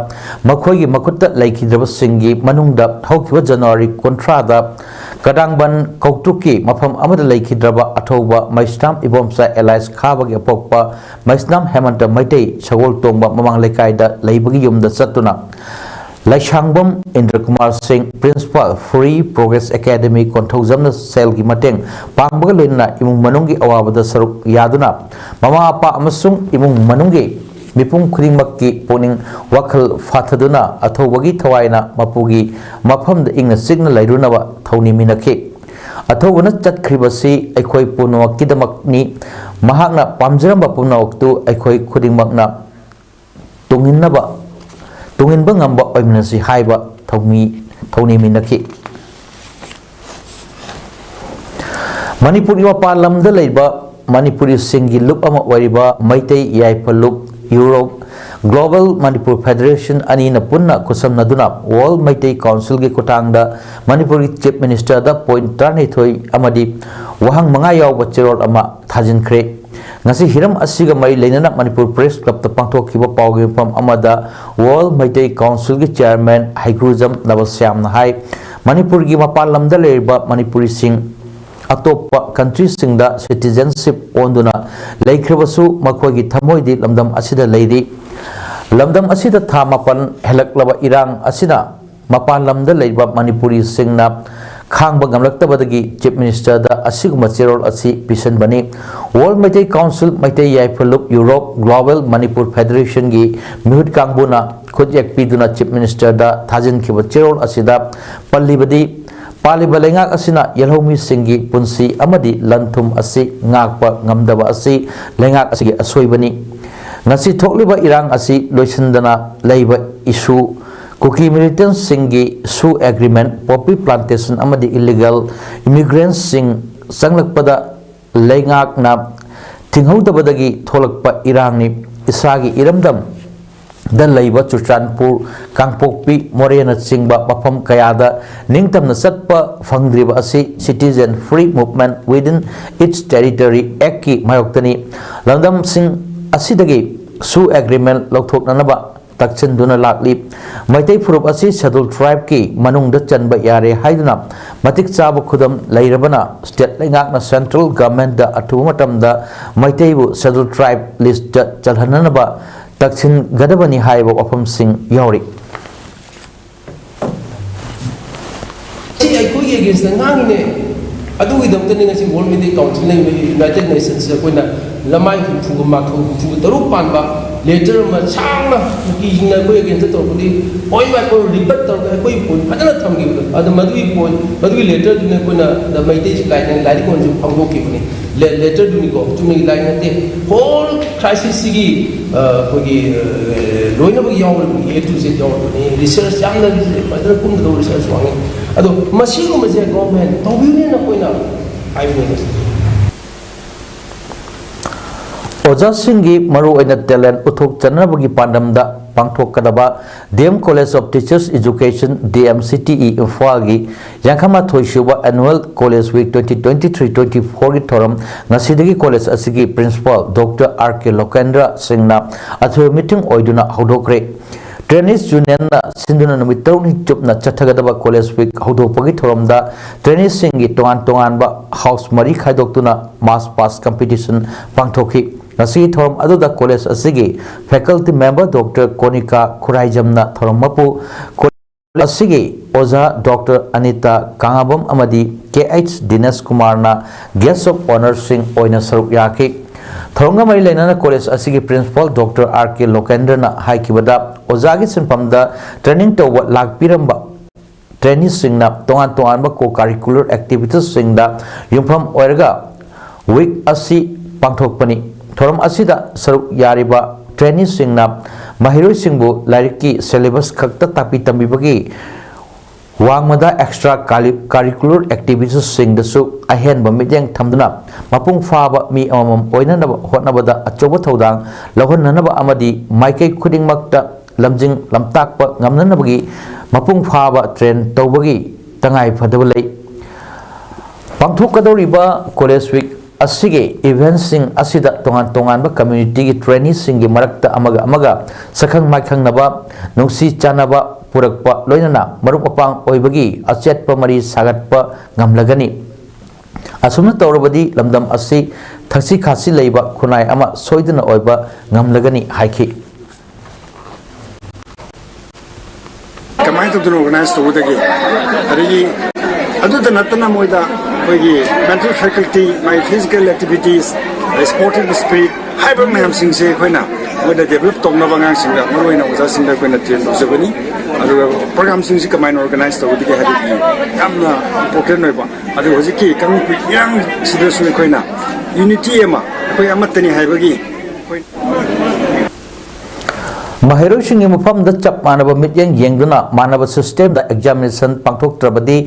ꯃꯈꯣꯏꯒꯤ ꯃꯈꯨꯠꯇ ꯂꯩꯈꯤꯗ꯭ꯔꯕꯁꯤꯡꯒꯤ ꯃꯅꯨꯡꯗ ꯍꯧꯈꯤꯕ ꯖꯅꯋꯥꯔꯤ ꯀꯨꯟꯊ꯭ꯔꯥꯗ ꯀꯗꯥꯡꯕꯟ ꯀꯧꯇ꯭ꯔꯨꯛꯀꯤ ꯃꯐꯝ ꯑꯃꯗ ꯂꯩꯈꯤꯗ꯭ꯔꯕ ꯑꯊꯧꯕ ꯃꯩꯁꯅꯥꯝ ꯏꯕꯣꯝꯆꯥ ꯑꯦꯂꯥꯏꯁ ꯈꯥꯕꯒꯤ ꯑꯄꯣꯛꯄ ꯃꯩꯁꯅꯥꯝ ꯍꯦꯃꯟꯇ ꯃꯩꯇꯩ ꯁꯒꯣꯜ ꯇꯣꯡꯕ ꯃꯃꯥꯡ ꯂꯩꯀꯥꯏꯗ ꯂꯩꯕꯒꯤ ꯌꯨꯝꯗ ꯆꯠꯇꯨꯅ ꯂꯩꯁꯥꯡꯕꯝ ꯏꯟꯗ꯭ꯔ ꯀꯨꯃꯥꯔ ꯁꯤꯡ, ꯄ꯭ꯔꯤꯟꯁꯤꯄꯥꯜ, ꯐ꯭ꯔꯤ ꯄ꯭ꯔꯣꯒ꯭ꯔꯦꯁ ꯑꯦꯀꯥꯗꯃꯤ, ꯀꯣꯟꯊꯧꯖꯝꯅ ꯁꯦꯜꯒꯤ ꯃꯇꯦꯡ ꯄꯥꯡꯕꯒ ꯂꯣꯏꯅꯅ ꯏꯃꯨꯡ ꯃꯅꯨꯡꯒꯤ ꯑꯋꯥꯕꯗ ꯁꯔꯨꯛ ꯌꯥꯗꯨꯅ ꯃꯃꯥ ꯃꯄꯥ ꯑꯃꯁꯨꯡ ꯏꯃꯨꯡ ꯃꯅꯨꯡꯒꯤ ꯃꯤꯄꯨꯝ ꯈꯨꯗꯤꯡꯃꯛꯀꯤ ꯄꯨꯛꯅꯤꯡ ꯋꯥꯈꯜ ꯐꯥꯊꯗꯨꯅ ꯑꯊꯧꯕꯒꯤ ꯊꯋꯥꯏꯅ ꯃꯄꯨꯒꯤ ꯃꯐꯝꯗ ꯏꯪꯅ ꯆꯤꯛꯅ ꯂꯩꯔꯨꯅꯕ ꯊꯧꯅꯤꯃꯤꯟꯅꯈꯤ꯫ ꯑꯊꯧꯕꯅ ꯆꯠꯈ꯭ꯔꯤꯕꯁꯤ ꯑꯩꯈꯣꯏ ꯄꯨꯝꯅꯃꯛꯀꯤꯗꯃꯛꯅꯤ꯫ ꯃꯍꯥꯛꯅ ꯄꯥꯝꯖꯔꯝꯕ ꯄꯨꯝꯅꯃꯛꯇꯨ ꯑꯩꯈꯣꯏ ꯈꯨꯗꯤꯡꯃꯛꯅ ꯇꯨꯡꯏꯟꯅꯕ, ꯇꯨꯡꯏꯟꯕ ꯉꯝꯕ ꯑꯣꯏꯃꯤꯟꯅꯁꯤ ꯍꯥꯏꯕ ꯊꯧꯃꯤ-, ꯊꯧꯅꯤꯃꯤꯟꯅꯈꯤ꯫ ꯃꯅꯤꯄꯨꯔꯒꯤ ꯃꯄꯥꯟ ꯂꯝꯗ ꯂꯩꯕ ꯃꯅꯤꯄꯨꯔꯤꯁꯤꯡꯒꯤ ꯂꯨꯞ ꯑꯃ ꯑꯣꯏꯔꯤꯕ ꯃꯩꯇꯩ ꯌꯥꯏꯐ ꯂꯨꯞ ꯌꯨꯔꯣꯞ ꯒ꯭ꯂꯣꯕꯜ ꯃꯅꯤꯄꯨꯔ ꯐꯦꯗꯔꯦꯁꯟ ꯑꯅꯤꯅ ꯄꯨꯟꯅ ꯈꯨꯠꯁꯝꯅꯗꯨꯅ ꯋꯥꯔꯜ ꯃꯩꯇꯩ ꯀꯥꯎꯟꯁꯤꯜꯒꯤ ꯈꯨꯠꯊꯥꯡꯗ ꯃꯅꯤꯄꯨꯔꯒꯤ ꯆꯤꯐ ꯃꯤꯅꯤꯁꯇꯔꯗ ꯄꯣꯏꯟꯠ ꯇꯔꯥꯅꯤꯊꯣꯏ ꯑꯃꯗꯤ ꯋꯥꯍꯪ ꯃꯉꯥ ꯌꯥꯎꯕ ꯆꯦꯔꯣꯜ ꯑꯃ ꯊꯥꯖꯤꯟꯈ꯭ꯔꯦ꯫ ꯉꯁꯤ ꯍꯤꯔꯝ ꯑꯁꯤꯒ ꯃꯔꯤ ꯂꯩꯅꯅ ꯃꯅꯤꯄꯨꯔ ꯄ꯭ꯔꯦꯁ ꯀ꯭ꯂꯕꯇ ꯄꯥꯡꯊꯣꯛꯈꯤꯕ ꯄꯥꯎꯒꯤ ꯃꯐꯝ ꯑꯃꯗ ꯋꯥꯔꯜ ꯃꯩꯇꯩ ꯀꯥꯎꯟꯁꯤꯜꯒꯤ ꯆꯤꯌꯥꯔꯃꯦꯟ ꯍꯩꯒ꯭ꯔꯨꯖꯝ ꯅꯕꯁ꯭ꯌꯥꯝꯅ ꯍꯥꯏ, ꯃꯅꯤꯄꯨꯔꯒꯤ ꯃꯄꯥꯟ ꯂꯝꯗ ꯂꯩꯔꯤꯕ ꯃꯅꯤꯄꯨꯔꯤꯁꯤꯡ ꯑꯇꯣꯞꯄ ꯀꯟꯇ꯭ꯔꯤꯁꯤꯡꯗ ꯁꯤꯇꯤꯖꯟꯁꯤꯞ ꯑꯣꯟꯗꯨꯅ ꯂꯩꯈ꯭ꯔꯕꯁꯨ ꯃꯈꯣꯏꯒꯤ ꯊꯃꯣꯏꯗꯤ ꯂꯝꯗꯝ ꯑꯁꯤꯗ ꯂꯩꯔꯤ꯫ ꯂꯝꯗꯝ ꯑꯁꯤꯗ ꯊꯥ ꯃꯥꯄꯟ ꯍꯦꯜꯂꯛꯂꯕ ꯏꯔꯥꯡ ꯑꯁꯤꯅ ꯃꯄꯥꯟ ꯂꯝꯗ ꯂꯩꯕ ꯃꯅꯤꯄꯨꯔꯤꯁꯤꯡꯅ ꯈꯥꯡꯕ ꯉꯝꯂꯛꯇꯕꯗꯒꯤ ꯆꯤꯐ ꯃꯤꯅꯤꯁꯇꯔꯗ ꯑꯁꯤꯒꯨꯝꯕ ꯆꯦꯔꯣꯜ ꯑꯁꯤ ꯄꯤꯁꯤꯟꯕꯅꯤ꯫ ꯋꯥꯔꯜ ꯃꯩꯇꯩ ꯀꯥꯎꯟꯁꯤꯜ, ꯃꯩꯇꯩ ꯌꯥꯏꯐ ꯂꯨꯞ ꯌꯨꯔꯣꯞ ꯒ꯭ꯂꯣꯕꯦꯜ ꯃꯅꯤꯄꯨꯔ ꯐꯦꯗꯔꯦꯁꯟꯒꯤ ꯃꯤꯍꯨꯠ ꯀꯥꯡꯕꯨꯅ ꯈꯨꯠꯌꯦꯛ ꯄꯤꯗꯨꯅ ꯆꯤꯐ ꯃꯤꯅꯤꯁꯇꯔꯗ ꯊꯥꯖꯤꯟꯈꯤꯕ ꯆꯦꯔꯣꯜ ꯑꯁꯤꯗ ꯄꯜꯂꯤꯕꯗꯤ, ꯄꯥꯜꯂꯤꯕ ꯂꯩꯉꯥꯛ ꯑꯁꯤꯅ ꯌꯦꯜꯍꯧꯃꯤꯁꯤꯡꯒꯤ ꯄꯨꯟꯁꯤ ꯑꯃꯗꯤ ꯂꯟ ꯊꯨꯝ ꯑꯁꯤ ꯉꯥꯛꯄ ꯉꯝꯗꯕ ꯑꯁꯤ ꯂꯩꯉꯥꯛ ꯑꯁꯤꯒꯤ ꯑꯁꯣꯏꯕꯅꯤ꯫ ꯉꯁꯤ ꯊꯣꯛꯂꯤꯕ ꯏꯔꯥꯡ ꯑꯁꯤ ꯂꯣꯏꯁꯤꯟꯗꯅ ꯂꯩꯕ ꯏꯁꯨ, ꯀꯨꯀꯤ ꯃꯤꯂꯤꯇꯦꯟꯁꯤꯡꯒꯤ ꯁꯨ ꯑꯦꯒ꯭ꯔꯤꯃꯦꯟ, ꯄꯣꯄꯤ ꯄ꯭ꯂꯥꯟꯇꯦꯁꯟ ꯑꯃꯗꯤ ꯏꯂꯤꯒꯦꯜ ꯏꯃꯤꯒ꯭ꯔꯦꯟꯁꯤꯡ ꯆꯪꯂꯛꯄꯗ ꯂꯩꯉꯥꯛꯅ ꯊꯤꯡꯍꯧꯗꯕꯗꯒꯤ ꯊꯣꯛꯂꯛꯄ ꯏꯔꯥꯡꯅꯤ꯫ ꯏꯁꯥꯒꯤ ꯏꯔꯝꯗꯝꯗ ꯂꯩꯕ ꯆꯨꯔꯆꯥꯟꯄꯨꯔ, ꯀꯥꯡꯄꯣꯛꯄꯤ, ꯃꯣꯔꯦꯅꯆꯤꯡꯕ ꯃꯐꯝ ꯀꯌꯥꯗ ꯅꯤꯡꯇꯝꯅ ꯆꯠꯄ ꯐꯪꯗ꯭ꯔꯤꯕ ꯑꯁꯤ Citizen Free Movement Within Its Territory Act ꯀꯤ ꯃꯥꯌꯣꯛꯇꯅꯤ꯫ ꯂꯝꯗꯝꯁꯤꯡ ꯑꯁꯤꯗꯒꯤ ꯁꯨ ꯑꯦꯒ꯭ꯔꯤꯃꯦꯟ ꯂꯧꯊꯣꯛꯅꯅꯕ ꯇꯛꯁꯤꯟꯗꯨꯅ ꯂꯥꯛꯂꯤ꯫ ꯃꯩꯇꯩ ꯐꯨꯔꯨꯞ ꯑꯁꯤ Scheduled Tribe ꯀꯤ ꯃꯅꯨꯡꯗ ꯆꯟꯕ ꯌꯥꯔꯦ ꯍꯥꯏꯗꯨꯅ ꯃꯇꯤꯛ ꯆꯥꯕ ꯈꯨꯗꯝ ꯂꯩꯔꯕꯅ state ꯂꯩꯉꯥꯛꯅ central government ꯗ ꯑꯊꯨꯕ ꯃꯇꯝꯗ ꯃꯩꯇꯩꯕꯨ Scheduled Tribe list ꯇ ꯆꯜꯍꯟꯅꯅꯕ ꯇꯛꯁꯤꯟꯒꯗꯕꯅꯤ ꯍꯥꯏꯕ ꯋꯥꯐꯝꯁꯤꯡ ꯌꯥꯎꯔꯤ꯫ ꯁꯤ ꯑꯩꯈꯣꯏꯒꯤ against ꯇ ꯉꯥꯡꯉꯤꯅꯦ꯫ ꯑꯗꯨꯒꯤꯗꯃꯛꯇꯅꯤ ꯉꯁꯤ World Media Council ꯂꯩꯕ United Nations ꯁꯤꯗ ꯑꯩꯈꯣꯏꯅ ꯂꯃꯥꯏ ꯍꯨꯝꯐꯨꯒ ꯃꯥꯊꯣꯏ, ꯍꯨꯝꯐꯨꯒ ꯇꯔꯨꯛ ꯄꯥꯟꯕ letter ꯑꯃ ꯁꯥꯡꯅ ꯀꯨꯀꯤꯁꯤꯡꯅ ꯑꯩꯈꯣꯏ against ꯇ ꯇꯧꯔꯛꯄꯗꯤ point by point rebut ꯇꯧꯔꯒ ꯑꯩꯈꯣꯏꯒꯤ point ꯐꯖꯅ ꯊꯝꯈꯤꯕꯗꯣ꯫ ꯑꯗꯨ ꯃꯗꯨꯒꯤ point, ꯃꯗꯨꯒꯤ letter ꯗꯨꯅ ꯑꯩꯈꯣꯏꯅ The Meiteis Flag ꯍꯥꯏꯅ ꯂꯥꯏꯔꯤꯛ ꯑꯣꯏꯅꯁꯨ ꯐꯣꯡꯗꯣꯛꯈꯤꯕꯅꯤ꯫ Le-, letter ꯗꯨꯅꯤꯀꯣ, ꯆꯨꯝꯅꯒꯤ ꯂꯥꯏꯔꯤꯛ ꯅꯠꯇꯦ꯫ Whole crisis ꯁꯤꯒꯤ, ꯑ, ꯑꯩꯈꯣꯏꯒꯤ, ꯑ, ꯂꯣꯏꯅꯃꯛ ꯌꯥꯎꯔꯤꯕꯅꯤ, A to Z ꯌꯥꯎꯔꯤꯕꯅꯤ꯫ Research ꯌꯥꯝꯅ ꯐꯖꯅ ꯀꯨꯝꯒꯗꯧꯕ research ꯋꯥꯡꯉꯤ꯫ ꯑꯗꯣ ꯃꯁꯤꯒꯨꯝꯕꯁꯦ government ꯇꯧꯕꯤꯌꯨꯅꯦꯅ ꯑꯩꯈꯣꯏꯅ ꯍꯥꯏꯕꯅꯦ꯫ ꯑꯣꯖꯥꯁꯤꯡꯒꯤ ꯃꯔꯨꯑꯣꯏꯅ talent ꯎꯠꯊꯣꯛꯆꯅꯕꯒꯤ ꯄꯥꯟꯗꯝꯗ ꯄꯥꯡꯊꯣꯛꯀꯗꯕ D M College of Teachers Education, D M C T E, ꯏꯝꯐꯥꯜꯒꯤ ꯌꯥꯡꯈꯩ ꯃꯥꯊꯣꯏ ꯁꯨꯕ Annual College Week twenty twenty-three twenty-four ꯒꯤ ꯊꯧꯔꯝ ꯉꯁꯤꯗꯒꯤ college ꯑꯁꯤꯒꯤ principal Doctor R K ꯂꯣꯀꯦꯟꯗ꯭ꯔ ꯁꯤꯡꯅ ꯑꯊꯣꯏꯕ meeting ꯑꯣꯏꯗꯨꯅ ꯍꯧꯗꯣꯛꯈ꯭ꯔꯦ꯫ Trainees Union ꯅ ꯁꯤꯟꯗꯨꯅ ꯅꯨꯃꯤꯠ ꯇꯔꯨꯛꯅꯤ ꯆꯨꯞꯅ ꯆꯠꯊꯒꯗꯕ College Week ꯍꯧꯗꯣꯛꯄꯒꯤ ꯊꯧꯔꯝꯗ trainees ꯁꯤꯡꯒꯤ ꯇꯣꯉꯥꯟ ꯇꯣꯉꯥꯟꯕ house ꯃꯔꯤ ꯈꯥꯏꯗꯣꯛꯇꯨꯅ march past competition ꯄꯥꯡꯊꯣꯛꯈꯤ꯫ ꯉꯁꯤꯒꯤ ꯊꯧꯔꯝ ꯑꯗꯨꯗ college ꯑꯁꯤꯒꯤ faculty member Doctor ꯀꯣꯅꯤꯀꯥ ꯈꯨꯔꯥꯏꯖꯝꯅ ꯊꯧꯔꯝ ꯃꯄꯨ, college ꯑꯁꯤꯒꯤ ꯑꯣꯖꯥ Doctor ꯑꯅꯤꯇꯥ ꯀꯥꯉꯥꯕꯝ ꯑꯃꯗꯤ K H ꯗꯤꯅꯦꯁ ꯀꯨꯃꯥꯔꯅ guest of honour ꯁꯤꯡ ꯑꯣꯏꯅ ꯁꯔꯨꯛ ꯌꯥꯈꯤ꯫ ꯊꯧꯔꯝꯒ ꯃꯔꯤ ꯂꯩꯅꯅ college ꯑꯁꯤꯒꯤ principal Doctor R K ꯂꯣꯀꯦꯟꯗ꯭ꯔꯅ ꯍꯥꯏꯈꯤꯕꯗ, ꯑꯣꯖꯥꯒꯤ ꯁꯤꯟꯐꯝꯗ training ꯇꯧꯕ ꯂꯥꯛꯄꯤꯔꯝꯕ traineeꯁꯤꯡꯅ ꯇꯣꯉꯥꯟ ꯇꯣꯉꯥꯟꯕ co-curricular activitiesꯁꯤꯡꯗ ꯌꯨꯝꯐꯝ ꯑꯣꯏꯔꯒ week ꯑꯁꯤ ꯄꯥꯡꯊꯣꯛꯄꯅꯤ꯫ ꯊꯧꯔꯝ ꯑꯁꯤꯗ ꯁꯔꯨꯛ ꯌꯥꯔꯤꯕ traineeꯁꯤꯡꯅ ꯃꯍꯩꯔꯣꯏꯁꯤꯡꯕꯨ ꯂꯥꯏꯔꯤꯛꯀꯤ syllabus ꯈꯛꯇ ꯇꯥꯛꯄꯤ ꯇꯝꯕꯤꯕꯒꯤ ꯋꯥꯡꯃꯗ extra curricular activitiesꯁꯤꯡꯗꯁꯨ ꯑꯍꯦꯟꯕ ꯃꯤꯠꯌꯦꯡ ꯊꯝꯗꯨꯅ ꯃꯄꯨꯡ ꯐꯥꯕ ꯃꯤ ꯑꯃꯃꯝ ꯑꯣꯏꯅꯅꯕ ꯍꯣꯠꯅꯕꯗ ꯑꯆꯧꯕ ꯊꯧꯗꯥꯡ ꯂꯧꯍꯟꯅꯅꯕ ꯑꯃꯗꯤ ꯃꯥꯏꯀꯩ ꯈꯨꯗꯤꯡꯃꯛꯇ ꯂꯝꯖꯤꯡ ꯂꯝꯇꯥꯛꯄ ꯉꯝꯅꯅꯕꯒꯤ ꯃꯄꯨꯡ ꯐꯥꯕ train ꯇꯧꯕꯒꯤ ꯇꯉꯥꯏ ꯐꯗꯕ ꯂꯩ꯫ ꯄꯥꯡꯊꯣꯛꯀꯗꯧꯔꯤꯕ College Week ꯑꯁꯤꯒꯤ eventꯁꯤꯡ ꯑꯁꯤꯗ ꯇꯣꯉꯥꯟ ꯇꯣꯉꯥꯟꯕ communityꯒꯤ traineeꯁꯤꯡꯒꯤ ꯃꯔꯛꯇ ꯑꯃꯒ ꯑꯃꯒ ꯁꯛꯈꯪ ꯃꯥꯏꯈꯪꯅꯕ, ꯅꯨꯡꯁꯤ ꯆꯥꯟꯅꯕ ꯄꯨꯔꯛꯄ, ꯂꯣꯏꯅꯅ ꯃꯔꯨꯞ ꯃꯄꯥꯡ ꯑꯣꯏꯕꯒꯤ ꯑꯆꯦꯠꯄ ꯃꯔꯤ ꯁꯥꯒꯠꯄ ꯉꯝꯂꯒꯅꯤ꯫ ꯑꯁꯨꯝꯅ ꯇꯧꯔꯕꯗꯤ ꯂꯝꯗꯝ ꯑꯁꯤ ꯊꯛꯁꯤ ꯈꯥꯁꯤ ꯂꯩꯕ ꯈꯨꯟꯅꯥꯏ ꯑꯃ ꯁꯣꯏꯗꯅ ꯑꯣꯏꯕ ꯉꯝꯂꯒꯅꯤ ꯍꯥꯏꯈꯤ꯫ ꯀꯃꯥꯏꯅ ꯇꯧꯗꯅ organize ꯇꯧꯒꯗꯒꯦ? ꯑꯗꯒꯤ ꯑꯗꯨꯇ ꯅꯠꯇꯅ ꯃꯣꯏꯗ ꯑꯩꯈꯣꯏꯒꯤ mental faculty, ꯃꯥꯒꯤ physical activities, sportive spirit ꯍꯥꯏꯕ ꯃꯌꯥꯝꯁꯤꯡꯁꯦ ꯑꯩꯈꯣꯏꯅ ꯃꯣꯏꯗ develop ꯇꯧꯅꯕ ꯑꯉꯥꯡꯁꯤꯡꯗ, ꯃꯔꯨꯑꯣꯏꯅ ꯑꯣꯖꯥꯁꯤꯡꯗ ꯑꯩꯈꯣꯏꯅ train ꯇꯧꯖꯕꯅꯤ꯫ ꯑꯗꯨꯒ programꯁꯤꯡꯁꯤ ꯀꯃꯥꯏꯅ organize ꯇꯧꯒꯗꯒꯦ ꯍꯥꯏꯕꯒꯤ ꯌꯥꯝꯅ important ꯑꯣꯏꯕ꯫ ꯑꯗꯨꯒ ꯍꯧꯖꯤꯛꯀꯤ ꯀꯥꯡꯂꯨꯞꯀꯤ ꯏꯔꯥꯡꯁꯤꯗꯁꯨ ꯑꯩꯈꯣꯏꯅ unity ꯑꯃ, ꯑꯩꯈꯣꯏ ꯑꯃꯠꯇꯅꯤ ꯍꯥꯏꯕꯒꯤ ꯑꯩꯈꯣꯏ ꯃꯍꯩꯔꯣꯏꯁꯤꯡꯒꯤ ꯃꯐꯝꯗ ꯆꯞ ꯃꯥꯟꯅꯕ ꯃꯤꯠꯌꯦꯡ ꯌꯦꯡꯗꯨꯅ ꯃꯥꯟꯅꯕ systemꯗ examination ꯄꯥꯡꯊꯣꯛꯇ꯭ꯔꯕꯗꯤ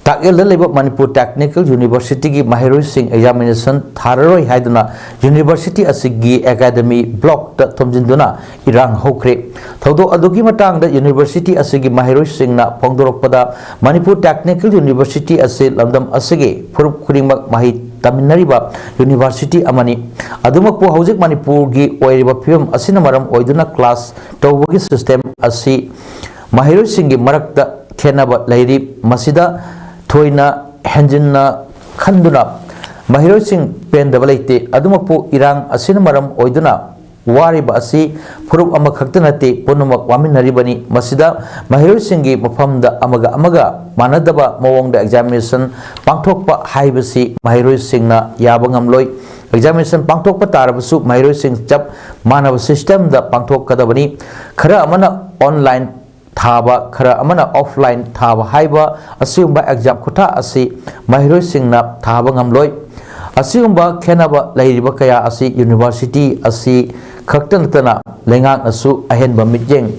ꯇꯥꯛꯌꯦꯜꯗ ꯂꯩꯕ ꯃꯅꯤꯄꯨꯔ Technical Universityꯒꯤ ꯃꯍꯩꯔꯣꯏꯁꯤꯡ examination ꯊꯥꯔꯔꯣꯏ ꯍꯥꯏꯗꯨꯅ university ꯑꯁꯤꯒꯤ academy blockꯇ ꯊꯣꯝꯖꯤꯟꯗꯨꯅ ꯏꯔꯥꯡ ꯍꯧꯈ꯭ꯔꯦ꯫ ꯊꯧꯗꯣꯛ ꯑꯗꯨꯒꯤ ꯃꯇꯥꯡꯗ university ꯑꯁꯤꯒꯤ ꯃꯍꯩꯔꯣꯏꯁꯤꯡꯅ ꯐꯣꯡꯗꯣꯔꯛꯄꯗ, ꯃꯅꯤꯄꯨꯔ Technical University ꯑꯁꯤ ꯂꯝꯗꯝ ꯑꯁꯤꯒꯤ ꯐꯨꯔꯨꯞ ꯈꯨꯗꯤꯡꯃꯛ ꯃꯍꯩ ꯇꯝꯃꯤꯟꯅꯔꯤꯕ university ꯑꯃꯅꯤ꯫ ꯑꯗꯨꯃꯛꯄꯨ ꯍꯧꯖꯤꯛ ꯃꯅꯤꯄꯨꯔꯒꯤ ꯑꯣꯏꯔꯤꯕ ꯐꯤꯕꯝ ꯑꯁꯤꯅ ꯃꯔꯝ ꯑꯣꯏꯗꯨꯅ class ꯇꯧꯕꯒꯤ system ꯑꯁꯤ ꯃꯍꯩꯔꯣꯏꯁꯤꯡꯒꯤ ꯃꯔꯛꯇ ꯈꯦꯠꯅꯕ ꯂꯩꯔꯤ꯫ ꯃꯁꯤꯗ ꯊꯣꯏꯅ ꯍꯦꯟꯖꯤꯟꯅ ꯈꯟꯗꯨꯅ ꯃꯍꯩꯔꯣꯏꯁꯤꯡ ꯄꯦꯟꯗꯕ ꯂꯩꯇꯦ꯫ ꯑꯗꯨꯃꯛꯄꯨ ꯏꯔꯥꯡ ꯑꯁꯤꯅ ꯃꯔꯝ ꯑꯣꯏꯗꯨꯅ ꯋꯥꯔꯤꯕ ꯑꯁꯤ ꯐꯨꯔꯨꯞ ꯑꯃꯈꯛꯇ ꯅꯠꯇꯦ, ꯄꯨꯝꯅꯃꯛ ꯋꯥꯃꯤꯟꯅꯔꯤꯕꯅꯤ꯫ ꯃꯁꯤꯗ ꯃꯍꯩꯔꯣꯏꯁꯤꯡꯒꯤ ꯃꯐꯝꯗ ꯑꯃꯒ ꯑꯃꯒ ꯃꯥꯟꯅꯗꯕ ꯃꯑꯣꯡꯗ examination ꯄꯥꯡꯊꯣꯛꯄ ꯍꯥꯏꯕꯁꯤ ꯃꯍꯩꯔꯣꯏꯁꯤꯡꯅ ꯌꯥꯕ ꯉꯝꯂꯣꯏ꯫ Examination ꯄꯥꯡꯊꯣꯛꯄ ꯇꯥꯔꯕꯁꯨ ꯃꯍꯩꯔꯣꯏꯁꯤꯡ ꯆꯞ ꯃꯥꯟꯅꯕ systemꯗ ꯄꯥꯡꯊꯣꯛꯀꯗꯕꯅꯤ꯫ ꯈꯔ ꯑꯃꯅ online ꯊꯥꯕ, ꯈꯔ ꯑꯃꯅ offline ꯊꯥꯕ ꯍꯥꯏꯕ ꯑꯁꯤꯒꯨꯝꯕ exam ꯈꯨꯊꯥ ꯑꯁꯤ ꯃꯍꯩꯔꯣꯏꯁꯤꯡꯅ ꯊꯥꯕ ꯉꯝꯂꯣꯏ꯫ ꯑꯁꯤꯒꯨꯝꯕ ꯈꯦꯠꯅꯕ ꯂꯩꯔꯤꯕ ꯀꯌꯥ ꯑꯁꯤ university ꯑꯁꯤ ꯈꯛꯇ ꯅꯠꯇꯅ ꯂꯩꯉꯥꯛꯅꯁꯨ ꯑꯍꯦꯟꯕ ꯃꯤꯠꯌꯦꯡ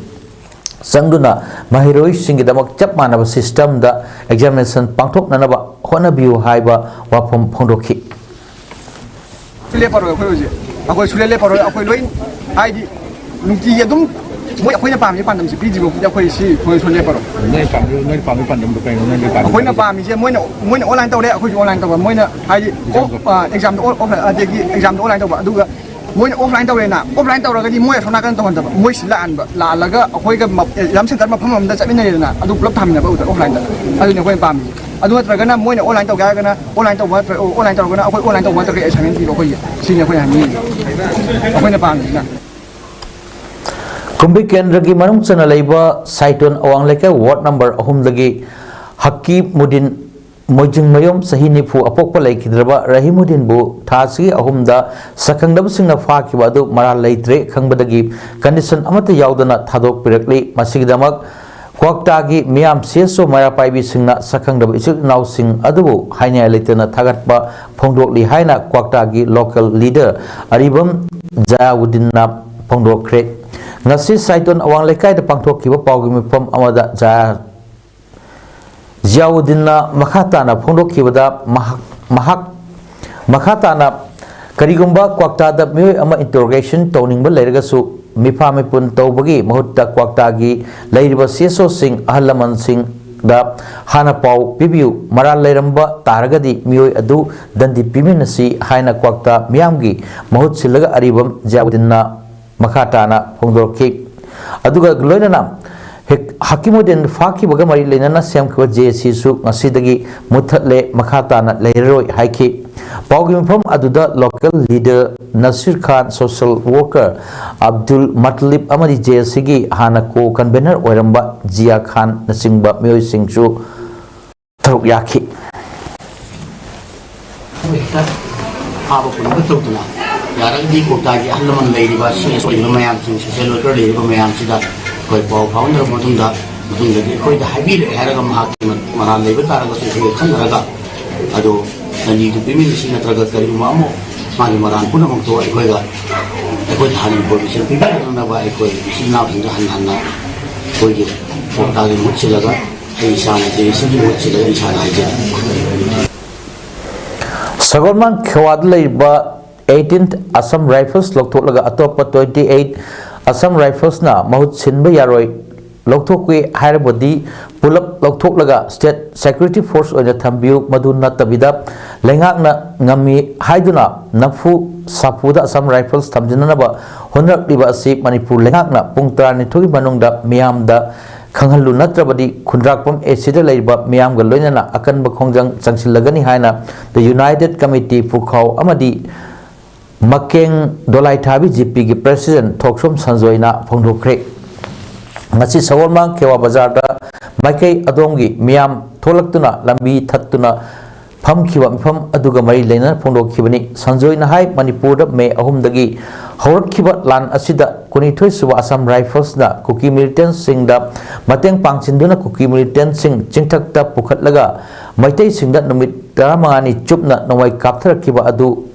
ꯆꯪꯗꯨꯅ ꯃꯍꯩꯔꯣꯏꯁꯤꯡꯒꯤꯗꯃꯛ ꯆꯞ ꯃꯥꯟꯅꯕ systemꯗ examination ꯄꯥꯡꯊꯣꯛꯅꯅꯕ ꯍꯣꯠꯅꯕꯤꯌꯨ ꯍꯥꯏꯕ ꯋꯥꯐꯝ ꯐꯣꯡꯗꯣꯛꯈꯤ꯫ ꯂꯦꯞꯄꯔꯣꯏ ꯑꯩꯈꯣꯏ ꯍꯧꯖꯤꯛ꯫ ꯑꯩꯈꯣꯏ ꯁꯨꯡꯂꯦꯞ ꯂꯦꯞꯄꯔꯣꯏ꯫ ꯑꯩꯈꯣꯏ ꯂꯣꯏ, ꯍꯥꯏꯗꯤ, ꯅꯨꯡꯇꯤꯒꯤ ꯑꯗꯨꯝ ꯃꯣꯏ, ꯑꯩꯈꯣꯏꯅ ꯄꯥꯝꯃꯤꯕ ꯄꯥꯟꯗꯝꯁꯦ ꯄꯤꯗ꯭ꯔꯤꯐꯥꯎꯗꯤ ꯑꯩꯈꯣꯏ ꯁꯤ, ꯑꯩꯈꯣꯏ ꯁꯨꯡꯂꯦꯞ ꯂꯦꯞꯄꯔꯣꯏ꯫ ꯅꯣꯏ ꯄꯥꯝꯃꯤ ꯅꯣꯏ ꯄꯥꯝꯃꯤ ꯄꯥꯟꯗꯝꯗꯣ ꯀꯩꯅꯣ? ꯅꯣꯏ ꯄꯥꯝꯃꯤ ꯑꯩꯈꯣꯏꯅ ꯄꯥꯝꯃꯤꯁꯦ ꯃꯣꯏꯅ, ꯃꯣꯏꯅ online ꯇꯧꯔꯦ, ꯑꯩꯈꯣꯏꯁꯨ online ꯇꯧꯕ꯫ ꯃꯣꯏꯅ, ꯍꯥꯏꯗꯤ, examꯗꯣ online ꯇꯧꯕ, ꯑꯗꯒꯤ examꯗꯣ online ꯇꯧꯕ꯫ ꯑꯗꯨꯒ ꯃꯣꯏꯅ offline ꯇꯧꯔꯦꯅ, offline ꯇꯧꯔꯒꯗꯤ ꯃꯣꯏ ꯑꯁꯣꯝ ꯅꯥꯀꯟ ꯇꯧꯍꯟꯗꯕ, ꯃꯣꯏ ꯁꯤ ꯂꯥꯛꯍꯟꯕ, ꯂꯥꯛꯍꯜꯂꯒ ꯑꯩꯈꯣꯏꯒ exam center ꯃꯐꯝ ꯑꯃꯗ ꯆꯠꯃꯤꯟꯅꯔꯦꯗꯅ, ꯑꯗꯨ ꯄꯨꯂꯞ ꯊꯥꯃꯤꯟꯅꯕ ꯑꯗꯨꯗ offlineꯗ꯫ ꯑꯗꯨꯅꯤ ꯑꯩꯈꯣꯏꯅ ꯄꯥꯝꯃꯤꯁꯦ꯫ ꯑꯗꯨ ꯅꯠꯇ꯭ꯔꯒꯅ ꯃꯣꯏꯅ online ꯇꯧꯒꯦ ꯍꯥꯏꯔꯒꯅ online ꯇꯧꯕ ꯅꯠꯇ꯭ꯔ, online ꯇꯧꯔꯒꯅ ꯑꯩꯈꯣꯏ online ꯇꯧꯕ ꯅꯠꯇ꯭ꯔꯒ assignment ꯄꯤꯕ ꯑꯩꯈꯣꯏꯒꯤ꯫ ꯁꯤꯅꯤ ꯑꯩꯈꯣꯏꯅ ꯍꯥꯏꯅꯤꯡꯉꯤꯁꯦ꯫ ꯑꯩꯈꯣꯏꯅ ꯄꯥꯝꯃꯤꯁꯤꯅ꯫ ꯀꯨꯝꯕꯤ ꯀꯦꯟꯗ꯭ꯔꯒꯤ ꯃꯅꯨꯡ ꯆꯟꯅ ꯂꯩꯕ ꯁꯥꯏꯇꯣꯟ ꯑꯋꯥꯡ ꯂꯩꯀꯥꯏ ward number ꯑꯍꯨꯝꯗꯒꯤ ꯍꯛꯀꯤꯃꯨꯗꯤꯟ ꯃꯣꯏꯖꯤꯡꯃꯌꯨꯝ ꯆꯍꯤ ꯅꯤꯐꯨ ꯑꯄꯣꯛꯄ ꯂꯩꯈꯤꯗ꯭ꯔꯕ ꯔꯍꯤꯃꯨꯗꯤꯟꯕꯨ ꯊꯥ ꯑꯁꯤꯒꯤ ꯑꯍꯨꯝꯗ ꯁꯛꯈꯪꯗꯕꯁꯤꯡꯅ ꯐꯥꯈꯤꯕ ꯑꯗꯨ ꯃꯔꯥꯜ ꯂꯩꯇ꯭ꯔꯦ ꯈꯪꯕꯗꯒꯤ condition ꯑꯃꯠꯇ ꯌꯥꯎꯗꯅ ꯊꯥꯗꯣꯛꯄꯤꯔꯛꯂꯤ꯫ ꯃꯁꯤꯒꯤꯗꯃꯛ ꯀ꯭ꯋꯥꯛꯇꯥꯒꯤ ꯃꯤꯌꯥꯝ CSO ꯃꯩꯔꯥ ꯄꯥꯏꯕꯤꯁꯤꯡꯅ ꯁꯛꯈꯪꯗꯕ ꯏꯆꯤꯜ ꯏꯅꯥꯎꯁꯤꯡ ꯑꯗꯨꯕꯨ ꯍꯥꯏꯅꯤꯡꯉꯥꯏ ꯂꯩꯇꯅ ꯊꯥꯒꯠꯄ ꯐꯣꯡꯗꯣꯛꯂꯤ ꯍꯥꯏꯅ ꯀ꯭ꯋꯥꯛꯇꯥꯒꯤ local leader ꯑꯔꯤꯕꯝ ꯖꯌꯥꯎꯗꯤꯟꯅ ꯐꯣꯡꯗꯣꯛꯈ꯭ꯔꯦ꯫ ꯉꯁꯤ ꯁꯥꯏꯇꯣꯟ ꯑꯋꯥꯡ ꯂꯩꯀꯥꯏꯗ ꯄꯥꯡꯊꯣꯛꯈꯤꯕ ꯄꯥꯎꯒꯤ ꯃꯤꯐꯝ ꯑꯃꯗ ꯖꯌꯥ-, ꯖꯤꯌꯥꯎꯗꯤꯟꯅ ꯃꯈꯥ ꯇꯥꯅ ꯐꯣꯡꯗꯣꯛꯈꯤꯕꯗ ꯃꯍꯥꯛ, ꯃꯍꯥꯛ ꯃꯈꯥ ꯇꯥꯅ ꯀꯔꯤꯒꯨꯝꯕ ꯀ꯭ꯋꯥꯛꯇꯥꯗ ꯃꯤꯑꯣꯏ ꯑꯃ interrogation ꯇꯧꯅꯤꯡꯕ ꯂꯩꯔꯒꯁꯨ ꯃꯤꯐꯥ ꯃꯤꯄꯨꯟ ꯇꯧꯕꯒꯤ ꯃꯍꯨꯠꯇ ꯀ꯭ꯋꯥꯛꯇꯥꯒꯤ ꯂꯩꯔꯤꯕ CSOꯁꯤꯡ, ꯑꯍꯜ ꯂꯃꯟꯁꯤꯡꯗ ꯍꯥꯟꯅ ꯄꯥꯎ ꯄꯤꯕꯤꯌꯨ꯫ ꯃꯔꯥꯜ ꯂꯩꯔꯝꯕ ꯇꯥꯔꯒꯗꯤ ꯃꯤꯑꯣꯏ ꯑꯗꯨ ꯗꯟꯗꯤ ꯄꯤꯃꯤꯟꯅꯁꯤ ꯍꯥꯏꯅ ꯀ꯭ꯋꯥꯛꯇꯥ ꯃꯤꯌꯥꯝꯒꯤ ꯃꯍꯨꯠ ꯁꯤꯜꯂꯒ ꯑꯔꯤꯕꯝ ꯖꯤꯌꯥꯎꯗꯤꯟꯅ ꯃꯈꯥ ꯇꯥꯅ ꯐꯣꯡꯗꯣꯔꯛꯈꯤ꯫ ꯑꯗꯨꯒ ꯂꯣꯏꯅꯅ ꯍꯦꯛ-, ꯍꯀꯤꯃꯨꯗꯤꯟ ꯐꯥꯈꯤꯕꯒ ꯃꯔꯤ ꯂꯩꯅꯅ ꯁꯦꯝꯈꯤꯕ JACꯁꯨ ꯉꯁꯤꯗꯒꯤ ꯃꯨꯠꯊꯠꯂꯦ, ꯃꯈꯥ ꯇꯥꯅ ꯂꯩꯔꯔꯣꯏ ꯍꯥꯏꯈꯤ꯫ ꯄꯥꯎꯒꯤ ꯃꯤꯐꯝ ꯑꯗꯨꯗ local leader ꯅꯁꯤꯔ ꯈꯥꯟ, social worker ꯑꯕꯗꯨꯜ ꯃꯇꯂꯤꯕ ꯑꯃꯗꯤ JACꯒꯤ ꯍꯥꯟꯅ co-convener ꯑꯣꯏꯔꯝꯕ ꯖꯤꯌꯥ ꯈꯥꯟꯅꯆꯤꯡꯕ ꯃꯤꯑꯣꯏꯁꯤꯡꯁꯨ ꯊꯔꯨꯛ ꯌꯥꯈꯤ꯫ ꯍꯦꯛꯇ ꯐꯥꯕ ꯄꯨꯅꯕ ꯇꯧꯗꯅ, ꯌꯥꯔꯒꯗꯤ ꯀ꯭ꯋꯥꯛꯇꯥꯒꯤ ꯑꯍꯜ ꯂꯃꯟ ꯂꯩꯔꯤꯕ, CSO ꯂꯩꯔꯤꯕ ꯃꯌꯥꯝꯁꯤꯡ, social worker ꯂꯩꯔꯤꯕ ꯃꯌꯥꯝꯁꯤꯗ ꯑꯩꯈꯣꯏ ꯄꯥꯎ ꯐꯥꯎꯅꯔꯕ ꯃꯇꯨꯡꯗ, ꯃꯇꯨꯡꯗꯗꯤ ꯑꯩꯈꯣꯏꯗ ꯍꯥꯏꯕꯤꯔꯛꯑꯦ ꯍꯥꯏꯔꯒ ꯃꯍꯥꯛꯀꯤ ꯃꯔꯥꯜ ꯂꯩꯕ ꯇꯥꯔꯒꯁꯨ ꯑꯩꯈꯣꯏꯒ ꯈꯟꯅꯔꯒ, ꯑꯗꯣ ꯗꯟꯗꯤꯗꯨ ꯄꯤꯃꯤꯟꯅꯁꯤ, ꯅꯠꯇ꯭ꯔꯒ ꯀꯔꯤꯒꯨꯝꯕ ꯑꯃ ꯃꯥꯒꯤ ꯃꯔꯥꯜ ꯄꯨꯝꯅꯃꯛꯇꯣ ꯑꯩꯈꯣꯏꯒ, ꯑꯩꯈꯣꯏꯗ ꯍꯥꯟꯅ ꯏꯟꯐꯣꯔꯃꯦꯁꯟ ꯄꯤꯕꯤꯔꯛꯅꯕ ꯑꯩꯈꯣꯏ ꯏꯆꯤꯜ ꯏꯅꯥꯎꯁꯤꯡꯗ ꯍꯟꯅ ꯍꯟꯅ ꯑꯩꯈꯣꯏꯒꯤ ꯄꯥꯎꯇꯥꯛꯀꯤ ꯃꯍꯨꯠ ꯁꯤꯜꯂꯒ ꯑꯩ ꯏꯁꯥꯅ, ꯖꯦ ꯑꯦ ꯁꯤꯒꯤ ꯃꯍꯨꯠ ꯁꯤꯜꯂꯒ ꯏꯁꯥꯅ ꯍꯥꯏꯖꯔꯤ꯫ ꯁꯒꯣꯜꯕꯟ ꯈꯦꯋꯥꯗ ꯂꯩꯔꯤꯕ eighteenth Assam Rifles ꯂꯧꯊꯣꯛꯂꯒ ꯑꯇꯣꯞꯄ twenty-eight Assam Riflesꯅ ꯃꯍꯨꯠ ꯁꯤꯟꯕ ꯌꯥꯔꯣꯏ꯫ ꯂꯧꯊꯣꯛꯀꯦ ꯍꯥꯏꯔꯕꯗꯤ ꯄꯨꯂꯞ ꯂꯧꯊꯣꯛꯂꯒ state security force ꯑꯣꯏꯅ ꯊꯝꯕꯤꯌꯨ, ꯃꯗꯨ ꯅꯠꯇꯕꯤꯗ ꯂꯩꯉꯥꯛꯅ ꯉꯝꯃꯤ ꯍꯥꯏꯗꯨꯅ ꯅꯝꯐꯨ ꯁꯥꯐꯨꯗ Assam Rifles ꯊꯝꯖꯤꯟꯅꯅꯕ ꯍꯣꯠꯅꯔꯛꯂꯤꯕ ꯑꯁꯤ ꯃꯅꯤꯄꯨꯔ ꯂꯩꯉꯥꯛꯅ ꯄꯨꯡ ꯇꯔꯥꯅꯤꯊꯣꯏꯒꯤ ꯃꯅꯨꯡꯗ ꯃꯤꯌꯥꯝꯗ ꯈꯪꯍꯜꯂꯨ, ꯅꯠꯇ꯭ꯔꯕꯗꯤ ꯈꯨꯟꯗ꯭ꯔꯥꯛꯄꯝ ꯑꯦꯁꯤꯗ ꯂꯩꯔꯤꯕ ꯃꯤꯌꯥꯝꯒ ꯂꯣꯏꯅꯅ ꯑꯀꯟꯕ ꯈꯣꯡꯖꯪ ꯆꯪꯁꯤꯜꯂꯒꯅꯤ ꯍꯥꯏꯅ The United Committee ꯄꯨꯈꯥꯎ ꯑꯃꯗꯤ ꯃꯀꯦꯡ ꯗꯣꯂꯥꯏꯊꯥꯕꯤ ꯖꯤꯄꯤꯒꯤ president ꯊꯣꯛꯁꯣꯝ ꯁꯟꯖꯣꯏꯅ ꯐꯣꯡꯗꯣꯛꯈ꯭ꯔꯦ꯫ ꯉꯁꯤ ꯁꯒꯣꯜꯕꯟ ꯈꯦꯋꯥ ꯕꯖꯥꯔꯗ ꯃꯥꯏꯀꯩ ꯑꯗꯣꯝꯒꯤ ꯃꯤꯌꯥꯝ ꯊꯣꯛꯂꯛꯇꯨꯅ ꯂꯝꯕꯤ ꯊꯠꯇꯨꯅ ꯐꯝꯈꯤꯕ ꯃꯤꯐꯝ ꯑꯗꯨꯒ ꯃꯔꯤ ꯂꯩꯅꯅ ꯐꯣꯡꯗꯣꯛꯈꯤꯕꯅꯤ꯫ ꯁꯟꯖꯣꯏꯅ ꯍꯥꯏ, ꯃꯅꯤꯄꯨꯔꯗ ꯃꯦ ꯑꯍꯨꯝꯗꯒꯤ ꯍꯧꯔꯛꯈꯤꯕ ꯂꯥꯟ ꯑꯁꯤꯗ ꯀꯨꯟꯅꯤꯊꯣꯏ ꯁꯨꯕ Assam Riflesꯅ ꯀꯨꯀꯤ militantꯁꯤꯡꯗ ꯃꯇꯦꯡ ꯄꯥꯡꯁꯤꯟꯗꯨꯅ ꯀꯨꯀꯤ militantꯁꯤꯡ ꯆꯤꯡꯊꯛꯇ ꯄꯨꯈꯠꯂꯒ ꯃꯩꯇꯩꯁꯤꯡꯗ ꯅꯨꯃꯤꯠ ꯇꯔꯥꯃꯉꯥꯅꯤ ꯆꯨꯞꯅ ꯅꯣꯡꯃꯩ ꯀꯥꯞꯊꯔꯛꯈꯤꯕ ꯑꯗꯨ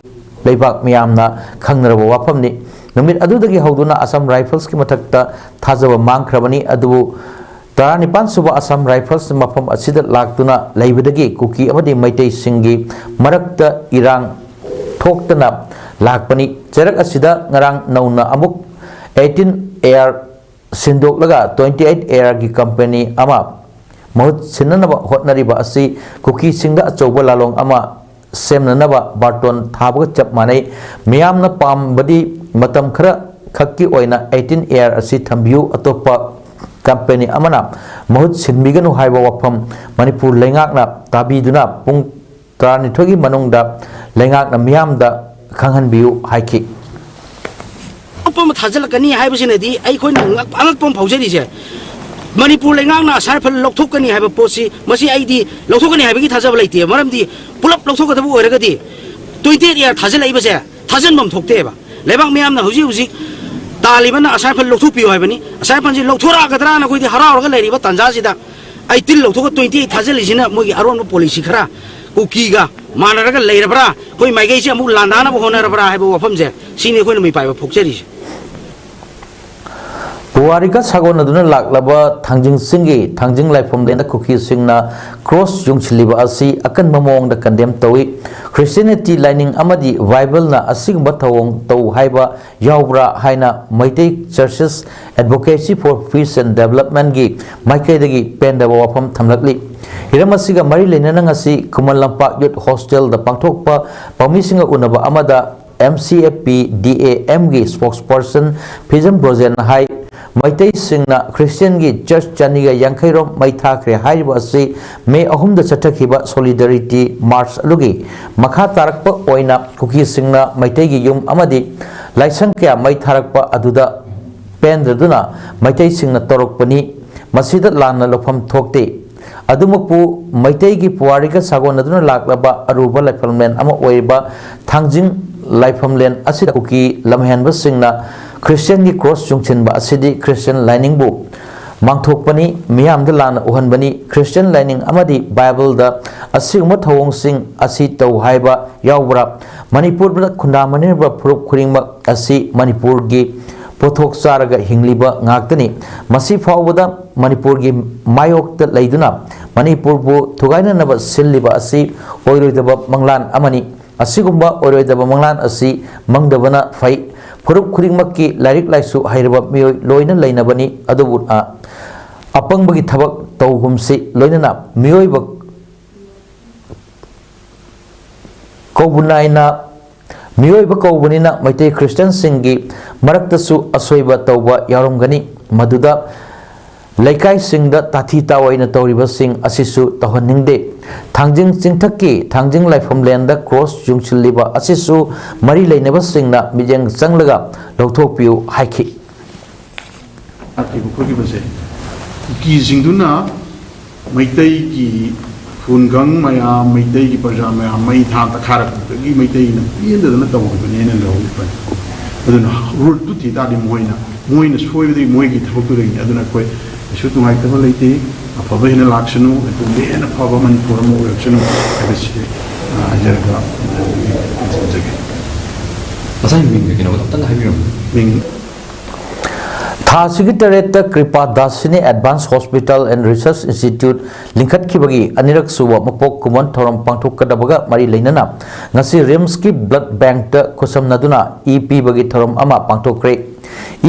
ꯂꯩꯕꯥꯛ ꯃꯤꯌꯥꯝꯅ ꯈꯪꯅꯔꯕ ꯋꯥꯐꯝꯅꯤ꯫ ꯅꯨꯃꯤꯠ ꯑꯗꯨꯗꯒꯤ ꯍꯧꯗꯨꯅ Assam Riflesꯀꯤ ꯃꯊꯛꯇ ꯊꯥꯖꯕ ꯃꯥꯡꯈ꯭ꯔꯕꯅꯤ꯫ ꯑꯗꯨꯕꯨ ꯇꯔꯥꯅꯤꯄꯥꯟ ꯁꯨꯕ Assam Riflesꯅ ꯃꯐꯝ ꯑꯁꯤꯗ ꯂꯥꯛꯇꯨꯅ ꯂꯩꯕꯗꯒꯤ ꯀꯨꯀꯤ ꯑꯃꯗꯤ ꯃꯩꯇꯩꯁꯤꯡꯒꯤ ꯃꯔꯛꯇ ꯏꯔꯥꯡ ꯊꯣꯛꯇꯅ ꯂꯥꯛꯄꯅꯤ꯫ ꯆꯩꯔꯛ ꯑꯁꯤꯗ ꯉꯔꯥꯡ ꯅꯧꯅ ꯑꯃꯨꯛ eighteen AR ꯁꯤꯟꯗꯣꯛꯂꯒ twenty-eight ARꯒꯤ company ꯑꯃ ꯃꯍꯨꯠ ꯁꯤꯟꯅꯅꯕ ꯍꯣꯠꯅꯔꯤꯕ ꯑꯁꯤ ꯀꯨꯀꯤꯁꯤꯡꯗ ꯑꯆꯧꯕ ꯂꯥꯂꯣꯡ ꯑꯃ ꯁꯦꯝꯅꯅꯕ ꯕꯥꯔꯇꯣꯟ ꯊꯥꯕꯒ ꯆꯞ ꯃꯥꯟꯅꯩ꯫ ꯃꯤꯌꯥꯝꯅ ꯄꯥꯝꯕꯗꯤ ꯃꯇꯝ ꯈꯔ ꯈꯛꯀꯤ ꯑꯣꯏꯅ eighteen AR ꯑꯁꯤ ꯊꯝꯕꯤꯌꯨ, ꯑꯇꯣꯞꯄ company ꯑꯃꯅ ꯃꯍꯨꯠ ꯁꯤꯟꯕꯤꯒꯅꯨ ꯍꯥꯏꯕ ꯋꯥꯐꯝ ꯃꯅꯤꯄꯨꯔ ꯂꯩꯉꯥꯛꯅ ꯇꯥꯕꯤꯗꯨꯅ ꯄꯨꯡ ꯇꯔꯥꯅꯤꯊꯣꯏꯒꯤ ꯃꯅꯨꯡꯗ ꯂꯩꯉꯥꯛꯅ ꯃꯤꯌꯥꯝꯗ ꯈꯪꯍꯟꯕꯤꯌꯨ ꯍꯥꯏꯈꯤ꯫ ꯑꯇꯣꯞꯄ ꯑꯃ ꯊꯥꯖꯤꯜꯂꯛꯀꯅꯤ ꯍꯥꯏꯕꯁꯤꯅꯗꯤ ꯑꯩꯈꯣꯏꯅ ꯉꯛ-, ꯑꯉꯛꯄ ꯑꯃ ꯐꯥꯎꯖꯔꯤꯁꯦ꯫ ꯃꯅꯤꯄꯨꯔ ꯂꯩꯉꯥꯛꯅ Assam Rifles ꯂꯧꯊꯣꯛꯀꯅꯤ ꯍꯥꯏꯕ ꯄꯣꯠꯁꯤ, ꯃꯁꯤ ꯑꯩꯗꯤ ꯂꯧꯊꯣꯛꯀꯅꯤ ꯍꯥꯏꯕꯒꯤ ꯊꯥꯖꯕ ꯂꯩꯇꯦ꯫ ꯃꯔꯝꯗꯤ ꯄꯨꯂꯞ ꯂꯧꯊꯣꯛꯀꯗꯕ ꯑꯣꯏꯔꯒꯗꯤ twenty-eight AR ꯊꯥꯖꯤꯜꯂꯛꯏꯕꯁꯦ ꯊꯥꯖꯤꯟꯐꯝ ꯊꯣꯛꯇꯦꯕ꯫ ꯂꯩꯕꯥꯛ ꯃꯤꯌꯥꯝꯅ ꯍꯧꯖꯤꯛ ꯍꯧꯖꯤꯛ ꯂꯥꯜꯂꯤꯕꯅ ꯑꯁꯥꯏꯐꯜ ꯂꯧꯊꯣꯛꯄꯤꯌꯨ ꯍꯥꯏꯕꯅꯤ꯫ ꯑꯁꯥꯏꯐꯜꯁꯤ ꯂꯧꯊꯣꯔꯛꯑꯒꯗ꯭ꯔꯥꯅ ꯑꯩꯈꯣꯏꯗꯤ ꯍꯔꯥꯎꯔꯒ ꯂꯩꯔꯤꯕ ꯇꯥꯟꯖꯥꯁꯤꯗ ꯑꯩꯠꯇꯤꯟ ꯂꯧꯊꯣꯛꯑꯒ ꯇ꯭ꯋꯦꯟꯇꯤ ꯑꯩꯠ ꯊꯥꯖꯤꯜꯂꯤꯁꯤꯅ ꯃꯣꯏꯒꯤ ꯑꯔꯣꯟꯕ ꯄꯣꯂꯤꯁꯤ ꯈꯔ ꯀꯨꯀꯤꯒ ꯃꯥꯟꯅꯔꯒ ꯂꯩꯔꯕ꯭ꯔꯥ, ꯑꯩꯈꯣꯏ ꯃꯥꯏꯀꯩꯁꯦ ꯑꯃꯨꯛ ꯂꯥꯟꯗꯥꯅꯕ ꯍꯣꯠꯅꯔꯕ꯭ꯔꯥ ꯍꯥꯏꯕ ꯋꯥꯐꯝꯁꯦ, ꯁꯤꯅꯤ ꯑꯩꯈꯣꯏꯅ ꯃꯤꯄꯥꯏꯕ ꯐꯣꯡꯖꯔꯤꯁꯦ꯫ ꯄꯨꯋꯥꯔꯤꯒ ꯁꯥꯒꯣꯟꯅꯗꯨꯅ ꯂꯥꯛꯂꯕ ꯊꯥꯡꯖꯤꯡ ꯆꯤꯡꯒꯤ ꯊꯥꯡꯖꯤꯡ ꯂꯥꯏꯐꯝꯂꯦꯟꯗ ꯀꯨꯀꯤꯁꯤꯡꯅ ꯀ꯭ꯔꯣꯁ ꯌꯨꯡꯁꯤꯜꯂꯤꯕ ꯑꯁꯤ ꯑꯀꯟꯕ ꯃꯑꯣꯡꯗ ꯀꯟꯗꯦꯝ ꯇꯧꯏ꯫ ꯈ꯭ꯔꯤꯁꯇꯤꯌꯥꯅꯤꯇꯤ ꯂꯥꯏꯅꯤꯡ ꯑꯃꯗꯤ ꯕꯥꯏꯕꯜꯅ ꯑꯁꯤꯒꯨꯝꯕ ꯊꯧꯑꯣꯡ ꯇꯧ ꯍꯥꯏꯕ ꯌꯥꯎꯕ꯭ꯔꯥ ꯍꯥꯏꯅ Meitei Churches Advocacy for Peace and Developmentꯀꯤ ꯃꯥꯏꯀꯩꯗꯒꯤ ꯄꯦꯟꯗꯕ ꯋꯥꯐꯝ ꯊꯝꯂꯛꯂꯤ꯫ ꯍꯤꯔꯝ ꯑꯁꯤꯒ ꯃꯔꯤ ꯂꯩꯅꯅ ꯉꯁꯤ ꯈꯨꯃꯟ ꯂꯝꯄꯥꯛ ꯌꯨꯠ ꯍꯣꯁꯇꯦꯜꯗ ꯄꯥꯡꯊꯣꯛꯄ ꯄꯥꯎꯃꯤꯁꯤꯡꯒ ꯎꯅꯕ ꯑꯃꯗ M C F P D A Mꯒꯤ spokesperson ꯐꯤꯖꯝ ꯕ꯭ꯔꯣꯖꯦꯟꯅ ꯍꯥꯏ, ꯃꯩꯇꯩꯁꯤꯡꯅ ꯈ꯭ꯔꯤꯁꯇꯤꯌꯟꯒꯤ ꯆꯔꯆ ꯆꯅꯤꯒ ꯌꯥꯡꯈꯩ ꯔꯣꯝ ꯃꯩ ꯊꯥꯈ꯭ꯔꯦ ꯍꯥꯏꯔꯤꯕ ꯑꯁꯤ ꯃꯦ ꯑꯍꯨꯝꯗ ꯆꯠꯊꯈꯤꯕ Solidarity March ꯑꯗꯨꯒꯤ ꯃꯈꯥ ꯇꯥꯔꯛꯄ ꯑꯣꯏꯅ ꯀꯨꯀꯤꯁꯤꯡꯅ ꯃꯩꯇꯩꯒꯤ ꯌꯨꯝ ꯑꯃꯗꯤ ꯂꯥꯏꯁꯪ ꯀꯌꯥ ꯃꯩ ꯊꯥꯔꯛꯄ ꯑꯗꯨꯗ ꯄꯦꯟꯗꯗꯨꯅ ꯃꯩꯇꯩꯁꯤꯡꯅ ꯇꯧꯔꯛꯄꯅꯤ꯫ ꯃꯁꯤꯗ ꯂꯥꯟꯅ ꯂꯧꯐꯝ ꯊꯣꯛꯇꯦ꯫ ꯑꯗꯨꯃꯛꯄꯨ ꯃꯩꯇꯩꯒꯤ ꯄꯨꯋꯥꯔꯤꯒ ꯁꯥꯒꯣꯟꯅꯗꯨꯅ ꯂꯥꯛꯂꯕ ꯑꯔꯨꯕ ꯂꯥꯏꯐꯝꯂꯦꯟ ꯑꯃ ꯑꯣꯏꯔꯤꯕ ꯊꯥꯡꯖꯤꯡ ꯂꯥꯏꯐꯝꯂꯦꯟ ꯑꯁꯤꯗ ꯀꯨꯀꯤ ꯂꯝꯍꯦꯟꯕꯁꯤꯡꯅ ꯈ꯭ꯔꯤꯁꯇꯤꯌꯟꯒꯤ ꯀ꯭ꯔꯣꯁ ꯌꯨꯡꯁꯤꯟꯕ ꯑꯁꯤꯗꯤ ꯈ꯭ꯔꯤꯁꯇꯤꯌꯟ ꯂꯥꯏꯅꯤꯡꯕꯨ ꯃꯥꯡꯊꯣꯛꯄꯅꯤ, ꯃꯤꯌꯥꯝꯗ ꯂꯥꯟꯅ ꯎꯍꯟꯕꯅꯤ꯫ ꯈ꯭ꯔꯤꯁꯇꯤꯌꯟ ꯂꯥꯏꯅꯤꯡ ꯑꯃꯗꯤ ꯕꯥꯏꯕꯜꯗ ꯑꯁꯤꯒꯨꯝꯕ ꯊꯧꯑꯣꯡꯁꯤꯡ ꯑꯁꯤ ꯇꯧ ꯍꯥꯏꯕ ꯌꯥꯎꯕ꯭ꯔꯥ? ꯃꯅꯤꯄꯨꯔꯗ ꯈꯨꯟꯗꯥꯃꯤꯟꯅꯔꯤꯕ ꯐꯨꯔꯨꯞ ꯈꯨꯗꯤꯡꯃꯛ ꯑꯁꯤ ꯃꯅꯤꯄꯨꯔꯒꯤ ꯄꯣꯠꯊꯣꯛ ꯆꯥꯔꯒ ꯍꯤꯡꯂꯤꯕ ꯉꯥꯛꯇꯅꯤ꯫ ꯃꯁꯤ ꯐꯥꯎꯕꯗ ꯃꯅꯤꯄꯨꯔꯒꯤ ꯃꯥꯌꯣꯛꯇ ꯂꯩꯗꯨꯅ ꯃꯅꯤꯄꯨꯔꯕꯨ ꯊꯨꯒꯥꯏꯅꯅꯕ ꯁꯤꯜꯂꯤꯕ ꯑꯁꯤ ꯑꯣꯏꯔꯣꯏꯗꯕ ꯃꯪꯂꯥꯟ ꯑꯃꯅꯤ꯫ ꯑꯁꯤꯒꯨꯝꯕ ꯑꯣꯏꯔꯣꯏꯗꯕ ꯃꯪꯂꯥꯟ ꯑꯁꯤ ꯃꯪꯗꯕꯅ ꯐꯩ꯫ ꯐꯨꯔꯨꯞ ꯈꯨꯗꯤꯡꯃꯛꯀꯤ ꯂꯥꯏꯔꯤꯛ ꯂꯥꯏꯁꯨ ꯍꯩꯔꯕ ꯃꯤꯑꯣꯏ ꯂꯣꯏꯅ ꯂꯩꯅꯕꯅꯤ꯫ ꯑꯗꯨꯕꯨ, ꯑ, ꯑꯄꯪꯕꯒꯤ ꯊꯕꯛ ꯇꯧꯒꯨꯝꯁꯤ꯫ ꯂꯣꯏꯅꯅ ꯃꯤꯑꯣꯏꯕ ꯀꯧꯕ ꯅꯥꯏꯅ ꯃꯤꯑꯣꯏꯕ ꯀꯧꯕꯅꯤꯅ ꯃꯩꯇꯩ ꯈ꯭ꯔꯤꯁꯇꯤꯌꯟꯁꯤꯡꯒꯤ ꯃꯔꯛꯇꯁꯨ ꯑꯁꯣꯏꯕ ꯇꯧꯕ ꯌꯥꯎꯔꯝꯒꯅꯤ꯫ ꯃꯗꯨꯗ ꯂꯩꯀꯥꯏꯁꯤꯡꯗ ꯇꯥꯊꯤ ꯇꯥꯑꯣꯏꯅ ꯇꯧꯔꯤꯕꯁꯤꯡ ꯑꯁꯤꯁꯨ ꯇꯧꯍꯟꯅꯤꯡꯗꯦ꯫ ꯊꯥꯡꯖꯤꯡ ꯆꯤꯡꯊꯛꯀꯤ ꯊꯥꯡꯖꯤꯡ ꯂꯥꯏꯐꯝꯂꯦꯟꯗ ꯀ꯭ꯔꯣꯁ ꯌꯨꯡꯁꯤꯜꯂꯤꯕ ꯑꯁꯤꯁꯨ ꯃꯔꯤ ꯂꯩꯅꯕꯁꯤꯡꯅ ꯃꯤꯠꯌꯦꯡ ꯆꯪꯂꯒ ꯂꯧꯊꯣꯛꯄꯤꯌꯨ ꯍꯥꯏꯈꯤ꯫ ꯂꯥꯛꯈꯤꯕ ꯈꯣꯠꯈꯤꯕꯁꯦ, ꯀꯨꯀꯤꯁꯤꯡꯗꯨꯅ ꯃꯩꯇꯩꯒꯤ ꯈꯨꯟꯒꯪ ꯃꯌꯥꯝ, ꯃꯩꯇꯩꯒꯤ ꯄ꯭ꯔꯖꯥ ꯃꯌꯥꯝ ꯃꯩ ꯊꯥ ꯇꯛꯈꯥꯏꯔꯛꯄꯗꯒꯤ ꯃꯩꯇꯩꯅ ꯄꯦꯟꯗꯗꯅ ꯇꯧꯈꯤꯕꯅꯦꯅ ꯂꯧꯏ꯫ ꯑꯗꯨꯅ ꯔꯨꯠꯇꯨ ꯊꯤ ꯇꯥꯔꯗꯤ ꯃꯣꯏꯅ ꯃꯣꯏꯅ ꯁꯣꯏꯕꯗꯒꯤ ꯃꯣꯏꯒꯤ ꯊꯕꯛꯇꯨꯗꯒꯤꯅꯤ꯫ ꯑꯗꯨꯅ ꯑꯩꯈꯣꯏ ꯀꯩꯁꯨ ꯅꯨꯡꯉꯥꯏꯇꯕ ꯂꯩꯇꯦ꯫ ꯑꯐꯕ ꯍꯦꯟꯅ ꯂꯥꯛꯁꯅꯨ, ꯃꯇꯨꯡꯗ ꯍꯦꯟꯅ ꯐꯕ ꯃꯅꯤꯄꯨꯔ ꯑꯃ ꯑꯣꯏꯔꯛꯁꯅꯨ ꯍꯥꯏꯕꯁꯤ ꯍꯥꯏꯖꯔꯒ ꯊꯝꯖꯒꯦ꯫ ꯉꯁꯥꯏ ꯃꯤꯡ ꯀꯩꯅꯣ ꯑꯝꯇꯪ ꯍꯥꯏꯕꯤꯔꯝꯃꯨ꯫ ꯃꯤꯡ ꯊꯥ ꯑꯁꯤꯒꯤ ꯇꯔꯦꯠꯇ Kripa Dashini advance hospital and research institute ꯂꯤꯡꯈꯠꯈꯤꯕꯒꯤ ꯑꯅꯤꯔꯛ ꯁꯨꯕ ꯃꯄꯣꯛ ꯀꯨꯝꯑꯣꯟ ꯊꯧꯔꯝ ꯄꯥꯡꯊꯣꯛꯀꯗꯕꯒ ꯃꯔꯤ ꯂꯩꯅꯅ ꯉꯁꯤ ꯔꯤꯝꯁꯀꯤ ꯕ꯭ꯂꯗ ꯕꯦꯡꯛꯇ ꯈꯨꯠꯁꯝꯅꯗꯨꯅ ꯏ ꯄꯤꯕꯒꯤ ꯊꯧꯔꯝ ꯑꯃ ꯄꯥꯡꯊꯣꯛꯈ꯭ꯔꯦ꯫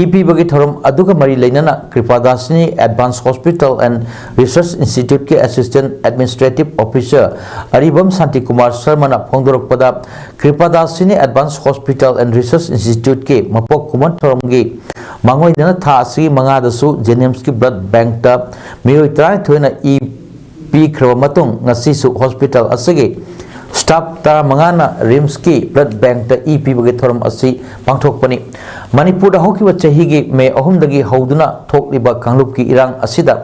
ꯏ ꯄꯤꯕꯒꯤ ꯊꯧꯔꯝ ꯑꯗꯨꯒ ꯃꯔꯤ ꯂꯩꯅꯅ Kripa Dashini advance hospital and research ꯏꯟꯁꯇꯤꯇ꯭ꯌꯨꯠꯀꯤ assistant administrative officer Aribam Shantikumar ꯁꯔꯃꯅ ꯐꯣꯡꯗꯣꯔꯛꯄꯗ, Kripa Dashini advance hospital and research ꯏꯟꯁꯇꯤꯇ꯭ꯌꯨꯠꯀꯤ ꯃꯄꯣꯛ ꯀꯨꯝꯑꯣꯟ ꯊꯧꯔꯝꯒꯤ ꯃꯥꯡꯑꯣꯏꯅꯅ ꯊꯥ ꯑꯁꯤꯒꯤ ꯃꯉꯥꯗꯁꯨ ꯖꯦꯅꯤꯝꯁꯀꯤ ꯕ꯭ꯂꯗ ꯕꯦꯡꯛꯇ ꯃꯤꯑꯣꯏ ꯇꯔꯥꯅꯤꯊꯣꯏꯅ ꯏ ꯄꯤꯈ꯭ꯔꯕ ꯃꯇꯨꯡ, ꯉꯁꯤꯁꯨ ꯍꯣꯁꯄꯤꯇꯥꯜ ꯑꯁꯤꯒꯤ ꯁ꯭ꯇꯥꯐ ꯇꯔꯥꯃꯉꯥꯅ ꯔꯤꯝꯁꯀꯤ ꯕ꯭ꯂꯗ ꯕꯦꯡꯛꯇ ꯏ ꯄꯤꯕꯒꯤ ꯊꯧꯔꯝ ꯑꯁꯤ ꯄꯥꯡꯊꯣꯛꯄꯅꯤ꯫ ꯃꯅꯤꯄꯨꯔꯗ ꯍꯧꯈꯤꯕ ꯆꯍꯤꯒꯤ ꯃꯦ ꯑꯍꯨꯝꯗꯒꯤ ꯍꯧꯗꯨꯅ ꯊꯣꯛꯂꯤꯕ ꯀꯥꯡꯂꯨꯞꯀꯤ ꯏꯔꯥꯡ ꯑꯁꯤꯗ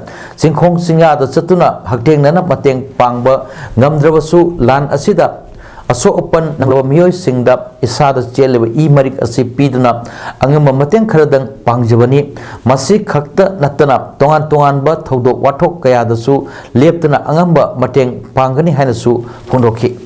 ꯆꯤꯡꯈꯣꯡ ꯆꯤꯡꯌꯥꯗ ꯆꯠꯇꯨꯅ ꯍꯛꯊꯦꯡꯅꯅ ꯃꯇꯦꯡ ꯄꯥꯡꯕ ꯉꯝꯗ꯭ꯔꯕꯁꯨ, ꯂꯥꯟ ꯑꯁꯤꯗ ꯑꯁꯣꯛ ꯑꯄꯟ ꯅꯪꯂꯕ ꯃꯤꯑꯣꯏꯁꯤꯡꯗ ꯏꯁꯥꯗ ꯆꯦꯜꯂꯤꯕ ꯏ ꯃꯔꯤꯛ ꯑꯁꯤ ꯄꯤꯗꯨꯅ ꯑꯉꯝꯕ ꯃꯇꯦꯡ ꯈꯔꯗꯪ ꯄꯥꯡꯖꯕꯅꯤ꯫ ꯃꯁꯤ ꯈꯛꯇ ꯅꯠꯇꯅ ꯇꯣꯉꯥꯟ ꯇꯣꯉꯥꯟꯕ ꯊꯧꯗꯣꯛ ꯋꯥꯊꯣꯛ ꯀꯌꯥꯗꯁꯨ ꯂꯦꯞꯇꯅ ꯑꯉꯝꯕ ꯃꯇꯦꯡ ꯄꯥꯡꯒꯅꯤ ꯍꯥꯏꯅꯁꯨ ꯐꯣꯡꯗꯣꯛꯈꯤ꯫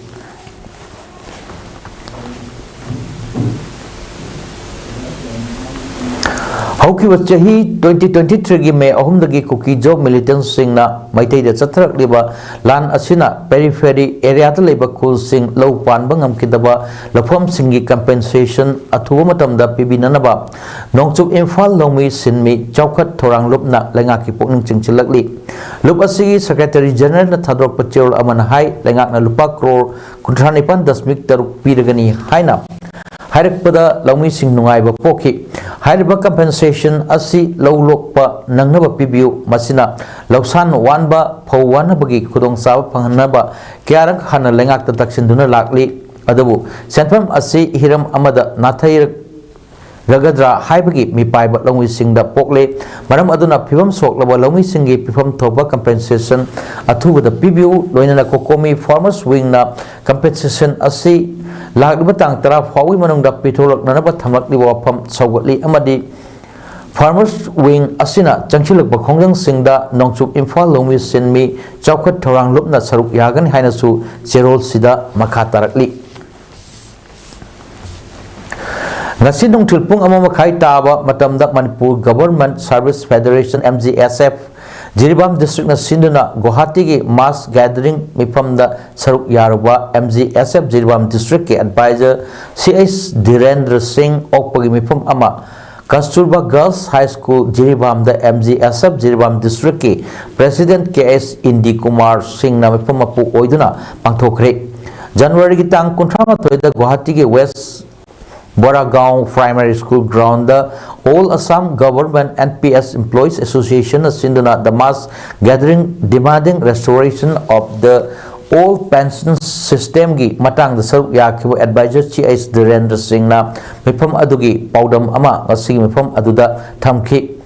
ꯍꯧꯈꯤꯕ ꯆꯍꯤ twenty twenty-threeꯒꯤ ꯃꯦ ꯑꯍꯨꯝꯗꯒꯤ ꯀꯨꯀꯤ ꯖꯣ ꯃꯤꯂꯤꯇꯦꯟꯠꯁꯤꯡꯅ ꯃꯩꯇꯩꯗ ꯆꯠꯊꯔꯛꯂꯤꯕ ꯂꯥꯟ ꯑꯁꯤꯅ ꯄꯦꯔꯤꯐꯦꯔꯤ ꯑꯦꯔꯤꯌꯥꯗ ꯂꯩꯕ ꯈꯨꯜꯁꯤꯡ ꯂꯧ ꯄꯥꯟꯕ ꯉꯝꯈꯤꯗꯕ ꯂꯧꯐꯝꯁꯤꯡꯒꯤ ꯀꯝꯄꯦꯟꯁꯦꯁꯟ ꯑꯊꯨꯕ ꯃꯇꯝꯗ ꯄꯤꯕꯤꯅꯅꯕ ꯅꯣꯡꯆꯨꯞ ꯏꯝꯐꯥꯜ ꯂꯧꯃꯤ ꯁꯤꯟꯃꯤ ꯆꯥꯎꯈꯠ ꯊꯧꯔꯥꯡ ꯂꯨꯞꯅ ꯂꯩꯉꯥꯛꯀꯤ ꯄꯨꯛꯅꯤꯡ ꯆꯤꯡꯁꯤꯜꯂꯛꯂꯤ꯫ ꯂꯨꯞ ꯑꯁꯤꯒꯤ ꯁꯦꯀ꯭ꯔꯦꯇꯔꯤ ꯖꯦꯅꯔꯦꯜꯅ ꯊꯥꯗꯣꯔꯛꯄ ꯆꯦꯔꯣꯜ ꯑꯃꯅ ꯍꯥꯏ, ꯂꯩꯉꯥꯛꯅ ꯂꯨꯄꯥ ꯀ꯭ꯔꯣꯔ ꯀꯨꯟꯊ꯭ꯔꯥ ꯅꯤꯄꯥꯟ ꯗꯁꯃꯤꯛ ꯇꯔꯨꯛ ꯄꯤꯔꯒꯅꯤ ꯍꯥꯏꯅ ꯍꯥꯏꯔꯛꯄꯗ ꯂꯧꯃꯤꯁꯤꯡ ꯅꯨꯡꯉꯥꯏꯕ ꯄꯣꯛꯈꯤ꯫ ꯍꯥꯏꯔꯤꯕ ꯀꯝꯄꯦꯟꯁꯦꯁꯟ ꯑꯁꯤ ꯂꯧ ꯂꯣꯛꯄ ꯅꯪꯅꯕ ꯄꯤꯕꯤꯌꯨ꯫ ꯃꯁꯤꯅ ꯂꯧꯁꯥꯟ ꯋꯥꯟꯕ, ꯐꯧ ꯋꯥꯅꯕꯒꯤ ꯈꯨꯗꯣꯡꯆꯥꯕ ꯐꯪꯍꯟꯅꯕ ꯀꯌꯥꯔꯛ ꯍꯥꯟꯅ ꯂꯩꯉꯥꯛꯇ ꯇꯛꯁꯤꯟꯗꯨꯅ ꯂꯥꯛꯂꯤ꯫ ꯑꯗꯨꯕꯨ ꯁꯦꯟꯐꯝ ꯑꯁꯤ ꯍꯤꯔꯝ ꯑꯃꯗ ꯅꯥꯊꯩꯔꯛ ꯒꯗ꯭ꯔꯥ ꯍꯥꯏꯕꯒꯤ ꯃꯤꯄꯥꯏꯕ ꯂꯧꯃꯤꯁꯤꯡꯗ ꯄꯣꯛꯂꯦ꯫ ꯃꯔꯝ ꯑꯗꯨꯅ ꯐꯤꯕꯝ ꯁꯣꯛꯂꯕ ꯂꯧꯃꯤꯁꯤꯡꯒꯤ ꯄꯤꯐꯝ ꯊꯣꯛꯄ ꯀꯝꯄꯦꯟꯁꯦꯁꯟ ꯑꯊꯨꯕꯗ ꯄꯤꯕꯤꯌꯨ꯫ ꯂꯣꯏꯅꯅ ꯀꯣꯀꯣꯃꯤ ꯐꯥꯔꯃꯔꯁ ꯋꯤꯡꯅ ꯀꯝꯄꯦꯟꯁꯦꯁꯟ ꯑꯁꯤ ꯂꯥꯛꯂꯤꯕ ꯇꯥꯡ ꯇꯔꯥ ꯐꯥꯎꯒꯤ ꯃꯅꯨꯡꯗ ꯄꯤꯊꯣꯔꯛꯅꯅꯕ ꯊꯝꯂꯛꯂꯤꯕ ꯋꯥꯐꯝ ꯁꯧꯒꯠꯂꯤ ꯑꯃꯗꯤ Farmers Wing ꯑꯁꯤꯅ ꯆꯪꯁꯤꯜꯂꯛꯄ ꯈꯣꯡꯖꯪꯁꯤꯡꯗ ꯅꯣꯡꯆꯨꯞ ꯏꯝꯐꯥꯜ ꯂꯧꯃꯤ ꯁꯤꯟꯃꯤ ꯆꯥꯎꯈꯠ ꯊꯧꯔꯥꯡ ꯂꯨꯞꯅ ꯁꯔꯨꯛ ꯌꯥꯒꯅꯤ ꯍꯥꯏꯅꯁꯨ ꯆꯦꯔꯣꯜꯁꯤꯗ ꯃꯈꯥ ꯇꯥꯔꯛꯂꯤ꯫ ꯉꯁꯤ ꯅꯨꯡꯊꯤꯜ ꯄꯨꯡ ꯑꯃ ꯃꯈꯥꯏ ꯇꯥꯕ ꯃꯇꯝꯗ Manipur Government Service Federation, M G S F, Jiribam district ꯅ ꯁꯤꯟꯗꯨꯅ ꯒꯨꯋꯥꯍꯥꯇꯤꯒꯤ mass gathering ꯃꯤꯐꯝꯗ ꯁꯔꯨꯛ ꯌꯥꯔꯨꯕ M G S F Jiribam district ꯀꯤ advisor C H ꯙꯤꯔꯦꯟꯗ꯭ꯔ ꯁꯤꯡ ꯑꯣꯛꯄꯒꯤ ꯃꯤꯐꯝ ꯑꯃ ꯀꯁꯇꯨꯔꯕꯥ Girls High School ꯖꯤꯔꯤꯕꯥꯝꯗ M G S F Jiribam district ꯀꯤ President K S ꯏꯟꯗꯤ ꯀꯨꯃꯥꯔ ꯁꯤꯡꯅ ꯃꯤꯐꯝ ꯃꯄꯨ ꯑꯣꯏꯗꯨꯅ ꯄꯥꯡꯊꯣꯛꯈ꯭ꯔꯦ꯫ ꯖꯅꯋꯥꯔꯤꯒꯤ ꯇꯥꯡ ꯀꯨꯟꯊ꯭ꯔꯥ ꯃꯥꯊꯣꯏꯗ ꯒꯨꯋꯥꯍꯥꯇꯤꯒꯤ West ꯕꯣꯔꯥꯒꯥꯎ Primary School ground ꯗ All Assam Government N P S Employees Association ꯅ ꯁꯤꯟꯗꯨꯅ the mass gathering demanding restoration of the old pension system ꯒꯤ ꯃꯇꯥꯡꯗ ꯁꯔꯨꯛ ꯌꯥꯈꯤꯕ advisor C H ꯙꯤꯔꯦꯟꯗ꯭ꯔ ꯁꯤꯡꯅ ꯃꯤꯐꯝ ꯑꯗꯨꯒꯤ ꯄꯥꯎꯗꯝ ꯑꯃ ꯉꯁꯤꯒꯤ ꯃꯤꯐꯝ ꯑꯗꯨꯗ ꯊꯝꯈꯤ꯫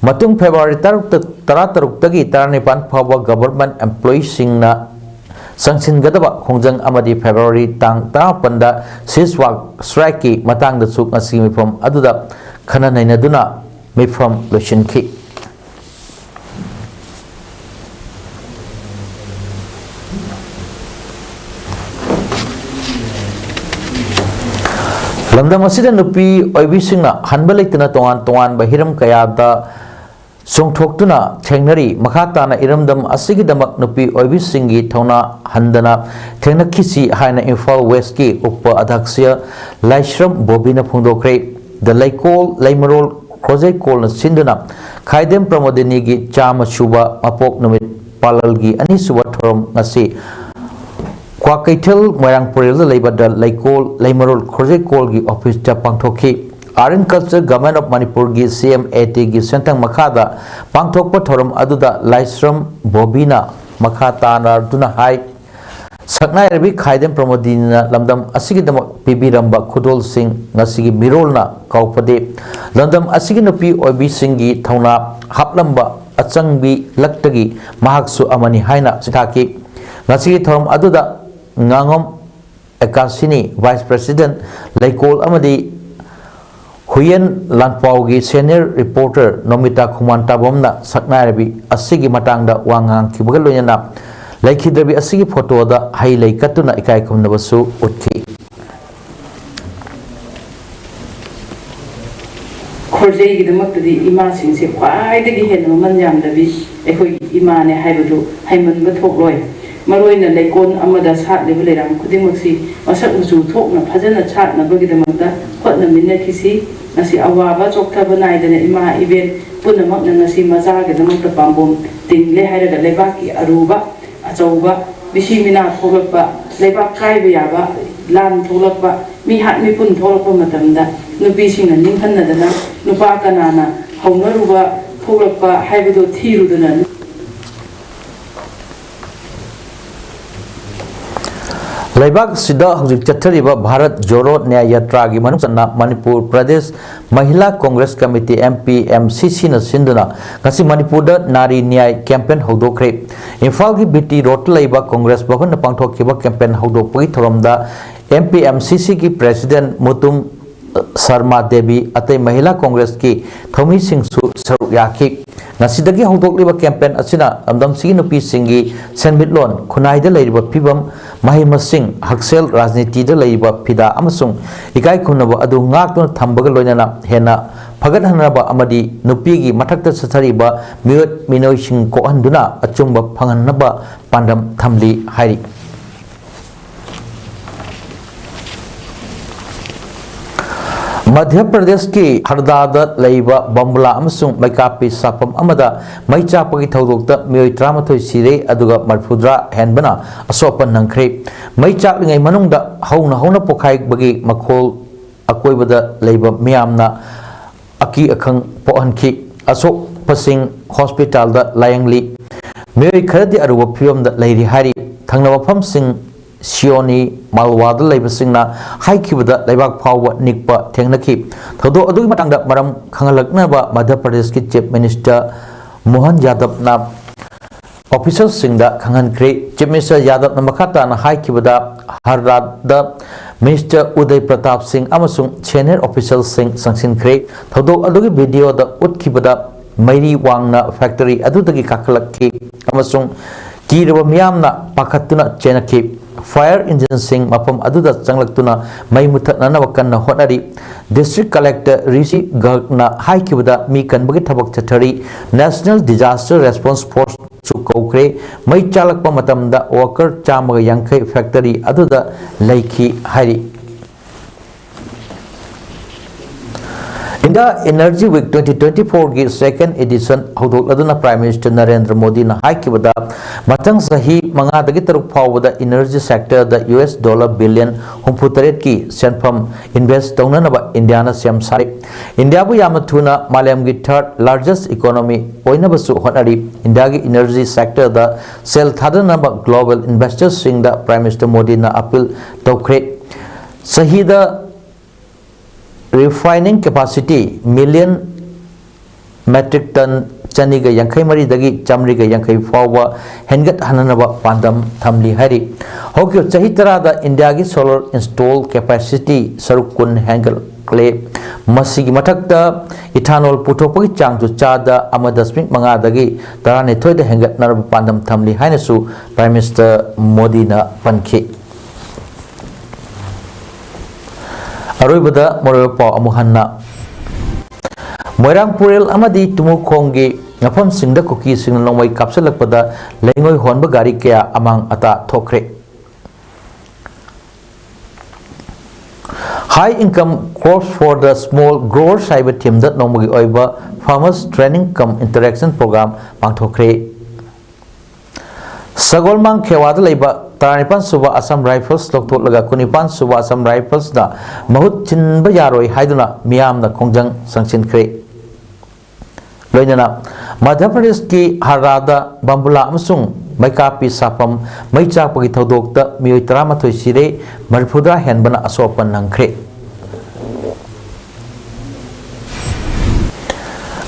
ꯃꯇꯨꯡ February ꯇꯔꯨꯛꯇ, ꯇꯔꯥꯇꯔꯨꯛꯇꯒꯤ ꯇꯔꯥꯅꯤꯄꯥꯟ ꯐꯥꯎꯕ government employee ꯁꯤꯡꯅ ꯆꯪꯁꯤꯟꯒꯗꯕ ꯈꯣꯡꯖꯪ ꯑꯃꯗꯤ February ꯇꯥꯡ ꯇꯔꯥꯃꯥꯄꯟꯗ ceasefire strike ꯀꯤ ꯃꯇꯥꯡꯗꯁꯨ ꯉꯁꯤꯒꯤ ꯃꯤꯐꯝ ꯑꯗꯨꯗ ꯈꯟꯅ ꯅꯩꯅꯗꯨꯅ ꯃꯤꯐꯝ ꯂꯣꯏꯁꯤꯟꯈꯤ꯫ ꯂꯝꯗꯝ ꯑꯁꯤꯗ ꯅꯨꯄꯤ ꯑꯣꯏꯕꯤꯁꯤꯡꯅ ꯍꯟꯕ ꯂꯩꯇꯅ ꯇꯣꯉꯥꯟ ꯇꯣꯉꯥꯟꯕ ꯍꯤꯔꯝ ꯀꯌꯥꯗ ꯆꯣꯡꯊꯣꯛꯇꯨꯅ ꯊꯦꯡꯅꯔꯤ꯫ ꯃꯈꯥ ꯇꯥꯅ ꯏꯔꯝꯗꯝ ꯑꯁꯤꯒꯤꯗꯃꯛ ꯅꯨꯄꯤ ꯑꯣꯏꯕꯤꯁꯤꯡꯒꯤ ꯊꯧꯅꯥ ꯍꯟꯗꯅ ꯊꯦꯡꯅꯈꯤꯁꯤ ꯍꯥꯏꯅ ꯏꯝꯐꯥꯜ West ꯀꯤ ꯎꯄ ꯑꯙ꯭ꯌꯛꯁ ꯂꯥꯏꯁ꯭ꯔꯝ ꯕꯣꯕꯤꯅ ꯐꯣꯡꯗꯣꯛꯈ꯭ꯔꯦ꯫ The ꯂꯩꯀꯣꯜ, ꯂꯩꯃꯔꯣꯜ, ꯈꯣꯖꯩꯀꯣꯜꯅ ꯁꯤꯟꯗꯨꯅ ꯈꯥꯏꯗꯦꯝ ꯄ꯭ꯔꯃꯣꯗꯤꯅꯤꯒꯤ ꯆꯥꯝꯃ ꯁꯨꯕ ꯃꯄꯣꯛ ꯅꯨꯃꯤꯠ ꯄꯥꯂꯜꯒꯤ ꯑꯅꯤꯁꯨꯕ ꯊꯧꯔꯝ ꯉꯁꯤ ꯀ꯭ꯋꯥꯀꯩꯊꯦꯜ ꯃꯣꯏꯔꯥꯡ ꯄꯨꯔꯦꯜꯗ ꯂꯩꯕ The ꯂꯩꯀꯣꯜ, ꯂꯩꯃꯔꯣꯜ, ꯈꯣꯖꯩꯀꯣꯜꯒꯤ office ꯇ ꯄꯥꯡꯊꯣꯛꯈꯤ꯫ Art and Culture Government of ꯃꯅꯤꯄꯨꯔꯒꯤ C M A T ꯒꯤ ꯁꯦꯟꯊꯪ ꯃꯈꯥꯗ ꯄꯥꯡꯊꯣꯛꯄ ꯊꯧꯔꯝ ꯑꯗꯨꯗ ꯂꯥꯏꯁ꯭ꯔꯝ ꯕꯣꯕꯤꯅ ꯃꯈꯥ ꯇꯥꯅꯗꯨꯅ ꯍꯥꯏ, ꯁꯛꯅꯥꯏꯔꯕꯤ ꯈꯥꯏꯗꯦꯝ ꯄ꯭ꯔꯃꯣꯗꯤꯅꯤꯅ ꯂꯝꯗꯝ ꯑꯁꯤꯒꯤꯗꯃꯛ ꯄꯤꯕꯤꯔꯝꯕ ꯈꯨꯗꯣꯜꯁꯤꯡ ꯉꯁꯤꯒꯤ ꯃꯤꯔꯣꯜꯅ ꯀꯥꯎꯐꯗꯦ꯫ ꯂꯝꯗꯝ ꯑꯁꯤꯒꯤ ꯅꯨꯄꯤ ꯑꯣꯏꯕꯤꯁꯤꯡꯒꯤ ꯊꯧꯅꯥ ꯍꯥꯞꯂꯝꯕ ꯑꯆꯪꯕꯤ ꯂꯛꯇꯒꯤ ꯃꯍꯥꯛꯁꯨ ꯑꯃꯅꯤ ꯍꯥꯏꯅ ꯁꯤꯊꯥꯈꯤ꯫ ꯉꯁꯤꯒꯤ ꯊꯧꯔꯝ ꯑꯗꯨꯗ ꯉꯥꯉꯣꯝ ꯑꯦꯀꯥꯁꯤꯅꯤ, Vice President ꯂꯩꯀꯣꯜ ꯑꯃꯗꯤ ꯍꯨꯌꯦꯟ ꯂꯥꯟꯄꯥꯎꯒꯤ senior reporter ꯅꯣꯃꯤꯇꯥ ꯈꯣꯡꯃꯥꯟ ꯇꯥꯕꯝꯅ ꯁꯛꯅꯥꯏꯔꯕꯤ ꯑꯁꯤꯒꯤ ꯃꯇꯥꯡꯗ ꯋꯥ ꯉꯥꯡꯈꯤꯕꯒ ꯂꯣꯏꯅꯅ ꯂꯩꯈꯤꯗ꯭ꯔꯕꯤ ꯑꯁꯤꯒꯤ ꯐꯣꯇꯣꯗ ꯍꯩ ꯂꯩ ꯀꯠꯇꯨꯅ ꯏꯀꯥꯏ ꯈꯨꯝꯅꯕꯁꯨ ꯎꯠꯈꯤ꯫ ꯈꯣꯔꯖꯩꯒꯤꯗꯃꯛꯇꯗꯤ ꯏꯃꯥꯁꯤꯡꯁꯦ ꯈ꯭ꯋꯥꯏꯗꯒꯤ ꯍꯦꯟꯅ ꯃꯃꯜ ꯌꯥꯝꯗꯕꯤ ꯑꯩꯈꯣꯏꯒꯤ ꯏꯃꯥꯅꯦ ꯍꯥꯏꯕꯗꯨ ꯍꯩꯃꯟꯕ ꯊꯣꯛꯂꯣꯏ꯫ ꯃꯔꯨꯑꯣꯏꯅ ꯂꯩꯀꯣꯜ ꯑꯃꯗ ꯁꯥꯠꯂꯤꯕ ꯂꯩꯔꯥꯡ ꯈꯨꯗꯤꯡꯃꯛꯁꯤ ꯃꯁꯛ ꯃꯆꯨ ꯊꯣꯛꯅ ꯐꯖꯅ ꯁꯥꯠꯅꯕꯒꯤꯗꯃꯛꯇ ꯍꯣꯠꯅꯃꯤꯟꯅꯈꯤꯁꯤ꯫ ꯉꯁꯤ ꯑꯋꯥꯕ ꯆꯣꯛꯊꯕ ꯅꯥꯏꯗꯅ ꯏꯃꯥ ꯏꯕꯦꯟ ꯄꯨꯝꯅꯃꯛꯅ ꯉꯁꯤ ꯃꯆꯥꯒꯤꯗꯃꯛꯇ ꯄꯥꯝꯕꯣꯝ ꯇꯤꯡꯂꯦ ꯍꯥꯏꯔꯒ ꯂꯩꯕꯥꯛꯀꯤ ꯑꯔꯨꯕ ꯑꯆꯧꯕ ꯃꯤꯁꯤ ꯃꯤꯅꯥ ꯊꯣꯛꯂꯛꯄ, ꯂꯩꯕꯥꯛ ꯀꯥꯏꯕ ꯌꯥꯕ, ꯂꯥꯟ ꯊꯣꯛꯂꯛꯄ, ꯃꯤꯍꯥꯠ ꯃꯤꯄꯨꯟ ꯊꯣꯛꯂꯛꯄ ꯃꯇꯝꯗ ꯅꯨꯄꯤꯁꯤꯡꯅ ꯅꯤꯡꯍꯟꯅꯗꯅ ꯅꯨꯄꯥ ꯀꯅꯥꯅ ꯍꯧꯅꯔꯨꯕ ꯊꯣꯛꯂꯛꯄ ꯍꯥꯏꯕꯗꯨ ꯊꯤꯔꯨꯗꯅ ꯂꯩꯕꯥꯛ ꯑꯁꯤꯗ ꯍꯧꯖꯤꯛ ꯆꯠꯊꯔꯤꯕ ꯚꯥꯔꯠ ꯖꯣꯔꯣ ꯅ꯭ꯌꯥꯌ ꯌꯥꯇ꯭ꯔꯥꯒꯤ ꯃꯅꯨꯡ ꯆꯟꯅ Manipur Pradesh Mahila Congress committee, M P M C C ꯅ ꯁꯤꯟꯗꯨꯅ ꯉꯁꯤ ꯃꯅꯤꯄꯨꯔꯗ ꯅꯥꯔꯤ ꯅ꯭ꯌꯥꯏ campaign ꯍꯧꯗꯣꯛꯈ꯭ꯔꯦ꯫ ꯏꯝꯐꯥꯜꯒꯤ B T Road ꯇ ꯂꯩꯕ ꯀꯣꯡꯒ꯭ꯔꯦꯁ ꯚꯕꯟꯗ ꯄꯥꯡꯊꯣꯛꯈꯤꯕ campaign ꯍꯧꯗꯣꯛꯄꯒꯤ ꯊꯧꯔꯝꯗ M P M C C ꯒꯤ President ꯃꯨꯇꯨꯝ ꯁꯔꯃꯥ ꯗꯦꯕꯤ, ꯑꯇꯩ ꯃꯍꯤꯂꯥ ꯀꯣꯡꯒ꯭ꯔꯦꯁꯀꯤ ꯊꯧꯃꯤꯁꯤꯡꯁꯨ ꯁꯔꯨꯛ ꯌꯥꯈꯤ꯫ ꯉꯁꯤꯗꯒꯤ ꯍꯧꯗꯣꯛꯂꯤꯕ campaign ꯑꯁꯤꯅ ꯂꯝꯗꯝꯁꯤꯒꯤ ꯅꯨꯄꯤꯁꯤꯡꯒꯤ ꯁꯦꯟꯃꯤꯠꯂꯣꯟ, ꯈꯨꯟꯅꯥꯏꯗ ꯂꯩꯔꯤꯕ ꯐꯤꯕꯝ, ꯃꯍꯩ ꯃꯁꯤꯡ, ꯍꯛꯁꯦꯜ, ꯔꯥꯖꯅꯤꯇꯤꯗ ꯂꯩꯔꯤꯕ ꯐꯤꯗꯥ ꯑꯃꯁꯨꯡ ꯏꯀꯥꯏ ꯈꯨꯝꯅꯕ ꯑꯗꯨ ꯉꯥꯛꯇꯨꯅ ꯊꯝꯕꯒ ꯂꯣꯏꯅꯅ ꯍꯦꯟꯅ ꯐꯒꯠꯍꯟꯅꯕ ꯑꯃꯗꯤ ꯅꯨꯄꯤꯒꯤ ꯃꯊꯛꯇ ꯆꯠꯊꯔꯤꯕ ꯃꯤꯑꯣꯠ ꯃꯤꯅꯣꯏꯁꯤꯡ ꯀꯣꯛꯍꯟꯗꯨꯅ ꯑꯆꯨꯝꯕ ꯐꯪꯍꯟꯅꯕ ꯄꯥꯟꯗꯝ ꯊꯝꯂꯤ ꯍꯥꯏꯔꯤ꯫ ꯃꯙ꯭ꯌ ꯄ꯭ꯔꯗꯦꯁꯀꯤ ꯍꯔꯗꯥꯗ ꯂꯩꯕ ꯕꯝꯕꯨꯂꯥ ꯑꯃꯁꯨꯡ ꯃꯩꯀꯥꯞꯄꯤ ꯁꯥꯐꯝ ꯑꯃꯗ ꯃꯩ ꯆꯥꯛꯄꯒꯤ ꯊꯧꯗꯣꯛꯇ ꯃꯤꯑꯣꯏ ꯇꯔꯥꯃꯥꯊꯣꯏ ꯁꯤꯔꯦ, ꯑꯗꯨꯒ ꯃꯔꯤꯐꯨꯇꯔꯥ ꯍꯦꯟꯕꯅ ꯑꯁꯣꯛ ꯑꯄꯟ ꯅꯪꯈ꯭ꯔꯦ꯫ ꯃꯩ ꯆꯥꯛꯂꯤꯉꯩ ꯃꯅꯨꯡꯗ ꯍꯧꯅ ꯍꯧꯅ ꯄꯣꯈꯥꯏꯕꯒꯤ ꯃꯈꯣꯜ ꯑꯀꯣꯏꯕꯗ ꯂꯩꯕ ꯃꯤꯌꯥꯝꯅ ꯑꯀꯤ ꯑꯈꯪ ꯄꯣꯛꯍꯟꯈꯤ꯫ ꯑꯁꯣꯛꯄꯁꯤꯡ ꯍꯣꯁꯄꯤꯇꯥꯜꯗ ꯂꯥꯌꯦꯡꯂꯤ꯫ ꯃꯤꯑꯣꯏ ꯈꯔꯗꯤ ꯑꯔꯨꯕ ꯐꯤꯕꯝꯗ ꯂꯩꯔꯤ ꯍꯥꯏꯔꯤ꯫ ꯊꯪꯅꯕ ꯃꯐꯝꯁꯤꯡ ꯁꯤꯌꯣꯅꯤ, ꯃꯥꯜꯋꯥꯗ ꯂꯩꯕꯁꯤꯡꯅ ꯍꯥꯏꯈꯤꯕꯗ ꯂꯩꯕꯥꯛ ꯐꯥꯎꯕ ꯅꯤꯛꯄ ꯊꯦꯡꯅꯈꯤ꯫ ꯊꯧꯗꯣꯛ ꯑꯗꯨꯒꯤ ꯃꯇꯥꯡꯗ ꯃꯔꯝ ꯈꯪꯍꯜꯂꯛꯅꯕ ꯃꯙ꯭ꯌ ꯄ꯭ꯔꯗꯦꯁꯀꯤ Chief Minister ꯃꯣꯍꯟ ꯌꯥꯗꯕꯅ ꯑꯣꯐꯤꯁꯔꯁꯤꯡꯗ ꯈꯪꯍꯟꯈ꯭ꯔꯦ꯫ ꯆꯤꯐ ꯃꯤꯅꯤꯁꯇꯔ ꯌꯥꯗꯕꯅ ꯃꯈꯥ ꯇꯥꯅ ꯍꯥꯏꯈꯤꯕꯗ, ꯍꯔꯗꯥꯗ ꯃꯤꯅꯤꯁꯇꯔ ꯎꯗꯌ ꯄ꯭ꯔꯇꯥꯞ ꯁꯤꯡ ꯑꯃꯁꯨꯡ ꯁꯦꯅꯤꯌꯔ ꯑꯣꯐꯤꯁꯔꯁꯤꯡ ꯆꯪꯁꯤꯟꯈ꯭ꯔꯦ꯫ ꯊꯧꯗꯣꯛ ꯑꯗꯨꯒꯤ ꯚꯤꯗꯤꯑꯣꯗ ꯎꯠꯈꯤꯕꯗ, ꯃꯩꯔꯤ ꯋꯥꯡꯅ ꯐꯦꯛꯇꯔꯤ ꯑꯗꯨꯗꯒꯤ ꯀꯥꯈꯠꯂꯛꯈꯤ ꯑꯃꯁꯨꯡ ꯀꯤꯔꯕ ꯃꯤꯌꯥꯝꯅ ꯄꯥꯈꯠꯇꯨꯅ ꯆꯦꯟꯅꯈꯤ꯫ ꯐꯥꯌꯔ ꯏꯟꯖꯤꯟꯁꯤꯡ ꯃꯐꯝ ꯑꯗꯨꯗ ꯆꯪꯂꯛꯇꯨꯅ ꯃꯩ ꯃꯨꯊꯠꯅꯅꯕ ꯀꯟꯅ ꯍꯣꯠꯅꯔꯤ꯫ ꯗꯤꯁꯇ꯭ꯔꯤꯛ ꯀꯂꯦꯛꯇꯔ ꯔꯤꯁꯤ ꯒꯔꯒꯅ ꯍꯥꯏꯈꯤꯕꯗ, ꯃꯤ ꯀꯟꯕꯒꯤ ꯊꯕꯛ ꯆꯠꯊꯔꯤ꯫ ꯅꯦꯁꯅꯦꯜ ꯗꯤꯖꯥꯁꯇꯔ ꯔꯦꯁꯄꯣꯟꯁ ꯐꯣꯔꯁꯁꯨ ꯀꯧꯈ꯭ꯔꯦ꯫ ꯃꯩ ꯆꯥꯛꯂꯛꯄ ꯃꯇꯝꯗ ꯋꯥꯀꯔ ꯆꯥꯝꯃꯒ ꯌꯥꯡꯈꯩ ꯐꯦꯛꯇꯔꯤ ꯑꯗꯨꯗ ꯂꯩꯈꯤ ꯍꯥꯏꯔꯤ꯫ India Energy Week twenty twenty-four ꯒꯤ second edition ꯍꯧꯗꯣꯛꯂꯗꯨꯅ Prime Minister Narendra ꯃꯣꯗꯤꯅ ꯍꯥꯏꯈꯤꯕꯗ, ꯃꯊꯪ ꯆꯍꯤ ꯃꯉꯥꯗꯒꯤ ꯇꯔꯨꯛ ꯐꯥꯎꯕꯗ energy sector ꯗ ꯌꯨ ꯑꯦꯁ dollar billion ꯍꯨꯝꯐꯨ ꯇꯔꯦꯠꯀꯤ ꯁꯦꯟꯐꯝ invest ꯇꯧꯅꯅꯕ ꯏꯟꯗꯤꯌꯥꯅ ꯁꯦꯝ ꯁꯥꯔꯤ꯫ ꯏꯟꯗꯤꯌꯥꯕꯨ ꯌꯥꯝꯅ ꯊꯨꯅ ꯃꯥꯂꯦꯝꯒꯤ third largest economy ꯑꯣꯏꯅꯕꯁꯨ ꯍꯣꯠꯅꯔꯤ꯫ ꯏꯟꯗꯤꯌꯥꯒꯤ energy sector ꯗ ꯁꯦꯜ ꯊꯥꯗꯅꯕ global investors ꯁꯤꯡꯗ Prime Minister ꯃꯣꯗꯤꯅ appeal ꯇꯧꯈ꯭ꯔꯦ꯫ ꯆꯍꯤꯗ refining capacity million metric ton ꯆꯅꯤꯒ ꯌꯥꯡꯈꯩ ꯃꯔꯤꯗꯒꯤ ꯆꯥꯃꯔꯤꯒ ꯌꯥꯡꯈꯩ ꯐꯥꯎꯕ ꯍꯦꯟꯒꯠꯍꯟꯅꯅꯕ ꯄꯥꯟꯗꯝ ꯊꯝꯂꯤ ꯍꯥꯏꯔꯤ꯫ ꯍꯧꯈꯤꯕ ꯆꯍꯤ ꯇꯔꯥꯗ ꯏꯟꯗꯤꯌꯥꯒꯤ solar install capacity ꯁꯔꯨꯛ ꯀꯨꯟ ꯍꯦꯟꯒꯠꯂꯦ꯫ ꯃꯁꯤꯒꯤ ꯃꯊꯛꯇ ethanol ꯄꯨꯊꯣꯛꯄꯒꯤ ꯆꯥꯡꯁꯨ ꯆꯥꯗ ꯑꯃ ꯗꯁꯃꯤꯛ ꯃꯉꯥꯗꯒꯤ ꯇꯔꯥꯅꯤꯊꯣꯏꯗ ꯍꯦꯟꯒꯠꯅꯅꯕ ꯄꯥꯟꯗꯝ ꯊꯝꯂꯤ ꯍꯥꯏꯅꯁꯨ Prime Minister ꯃꯣꯗꯤꯅ ꯄꯟꯈꯤ꯫ ꯑꯔꯣꯏꯕꯗ ꯃꯔꯨꯑꯣꯏꯕ ꯄꯥꯎ ꯑꯃꯨꯛ ꯍꯟꯅ꯫ ꯃꯣꯏꯔꯥꯡ ꯄꯨꯔꯦꯜ ꯑꯃꯗꯤ ꯇꯨꯃꯨꯈꯣꯡꯒꯤ ꯃꯐꯝꯁꯤꯡꯗ ꯀꯨꯀꯤꯁꯤꯡꯅ ꯅꯣꯡꯃꯩ ꯀꯥꯞꯁꯤꯜꯂꯛꯄꯗ ꯂꯩꯉꯣꯏ ꯍꯣꯟꯕ ꯒꯥꯔꯤ ꯀꯌꯥ ꯑꯃꯥꯡ ꯑꯇꯥ ꯊꯣꯛꯈ꯭ꯔꯦ꯫ High Income Crops for the Small Growers ꯍꯥꯏꯕ theme ꯗ ꯅꯣꯡꯃꯒꯤ ꯑꯣꯏꯕ Farmers Training cum Interaction Program ꯄꯥꯡꯊꯣꯛꯈ꯭ꯔꯦ꯫ ꯁꯒꯣꯜꯃꯥꯡ ꯈꯦꯋꯥꯗ ꯂꯩꯕ ꯇꯔꯥꯅꯤꯄꯥꯟ ꯁꯨꯕ Assam Rifles ꯂꯧꯊꯣꯛꯂꯒ ꯀꯨꯟꯅꯤꯄꯥꯟ ꯁꯨꯕ Assam Rifles ꯅ ꯃꯍꯨꯠ ꯁꯤꯟꯕ ꯌꯥꯔꯣꯏ ꯍꯥꯏꯗꯨꯅ ꯃꯤꯌꯥꯝꯅ ꯈꯣꯡꯖꯪ ꯆꯪꯁꯤꯟꯈ꯭ꯔꯦ꯫ ꯂꯣꯏꯅꯅ ꯃꯙ꯭ꯌ ꯄ꯭ꯔꯗꯦꯁꯀꯤ ꯍꯔꯥꯗ ꯕꯝꯕꯨꯂꯥ ꯑꯃꯁꯨꯡ ꯃꯩꯀꯥꯞꯄꯤ ꯁꯥꯐꯝ ꯃꯩ ꯆꯥꯛꯄꯒꯤ ꯊꯧꯗꯣꯛꯇ ꯃꯤꯑꯣꯏ ꯇꯔꯥꯃꯥꯊꯣꯏ ꯁꯤꯔꯦ, ꯃꯔꯤꯐꯨꯇꯔꯥ ꯍꯦꯟꯕꯅ ꯑꯁꯣꯛ ꯑꯄꯟ ꯅꯪꯈ꯭ꯔꯦ꯫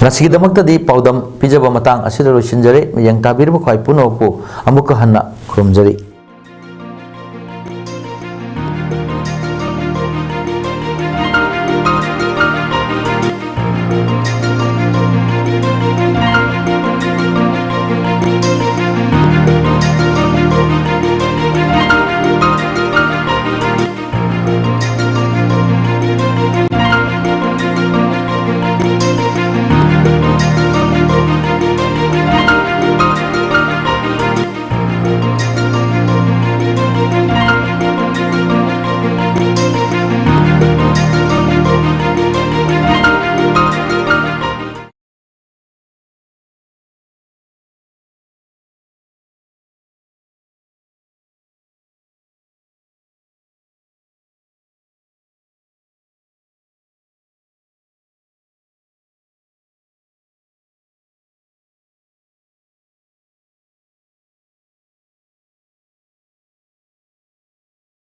ꯉꯁꯤꯒꯤꯗꯃꯛꯇꯗꯤ ꯄꯥꯎꯗꯝ ꯄꯤꯖꯕ ꯃꯇꯥꯡ ꯑꯁꯤꯗ ꯂꯣꯏꯁꯤꯟꯖꯔꯦ꯫ ꯃꯤꯠꯌꯦꯡ ꯇꯥꯕꯤꯔꯤꯕ ꯈ꯭ꯋꯥꯏ ꯄꯨꯝꯅꯃꯛꯄꯨ ꯑꯃꯨꯛꯀ ꯍꯟꯅ ꯈꯨꯔꯨꯝꯖꯔꯤ꯫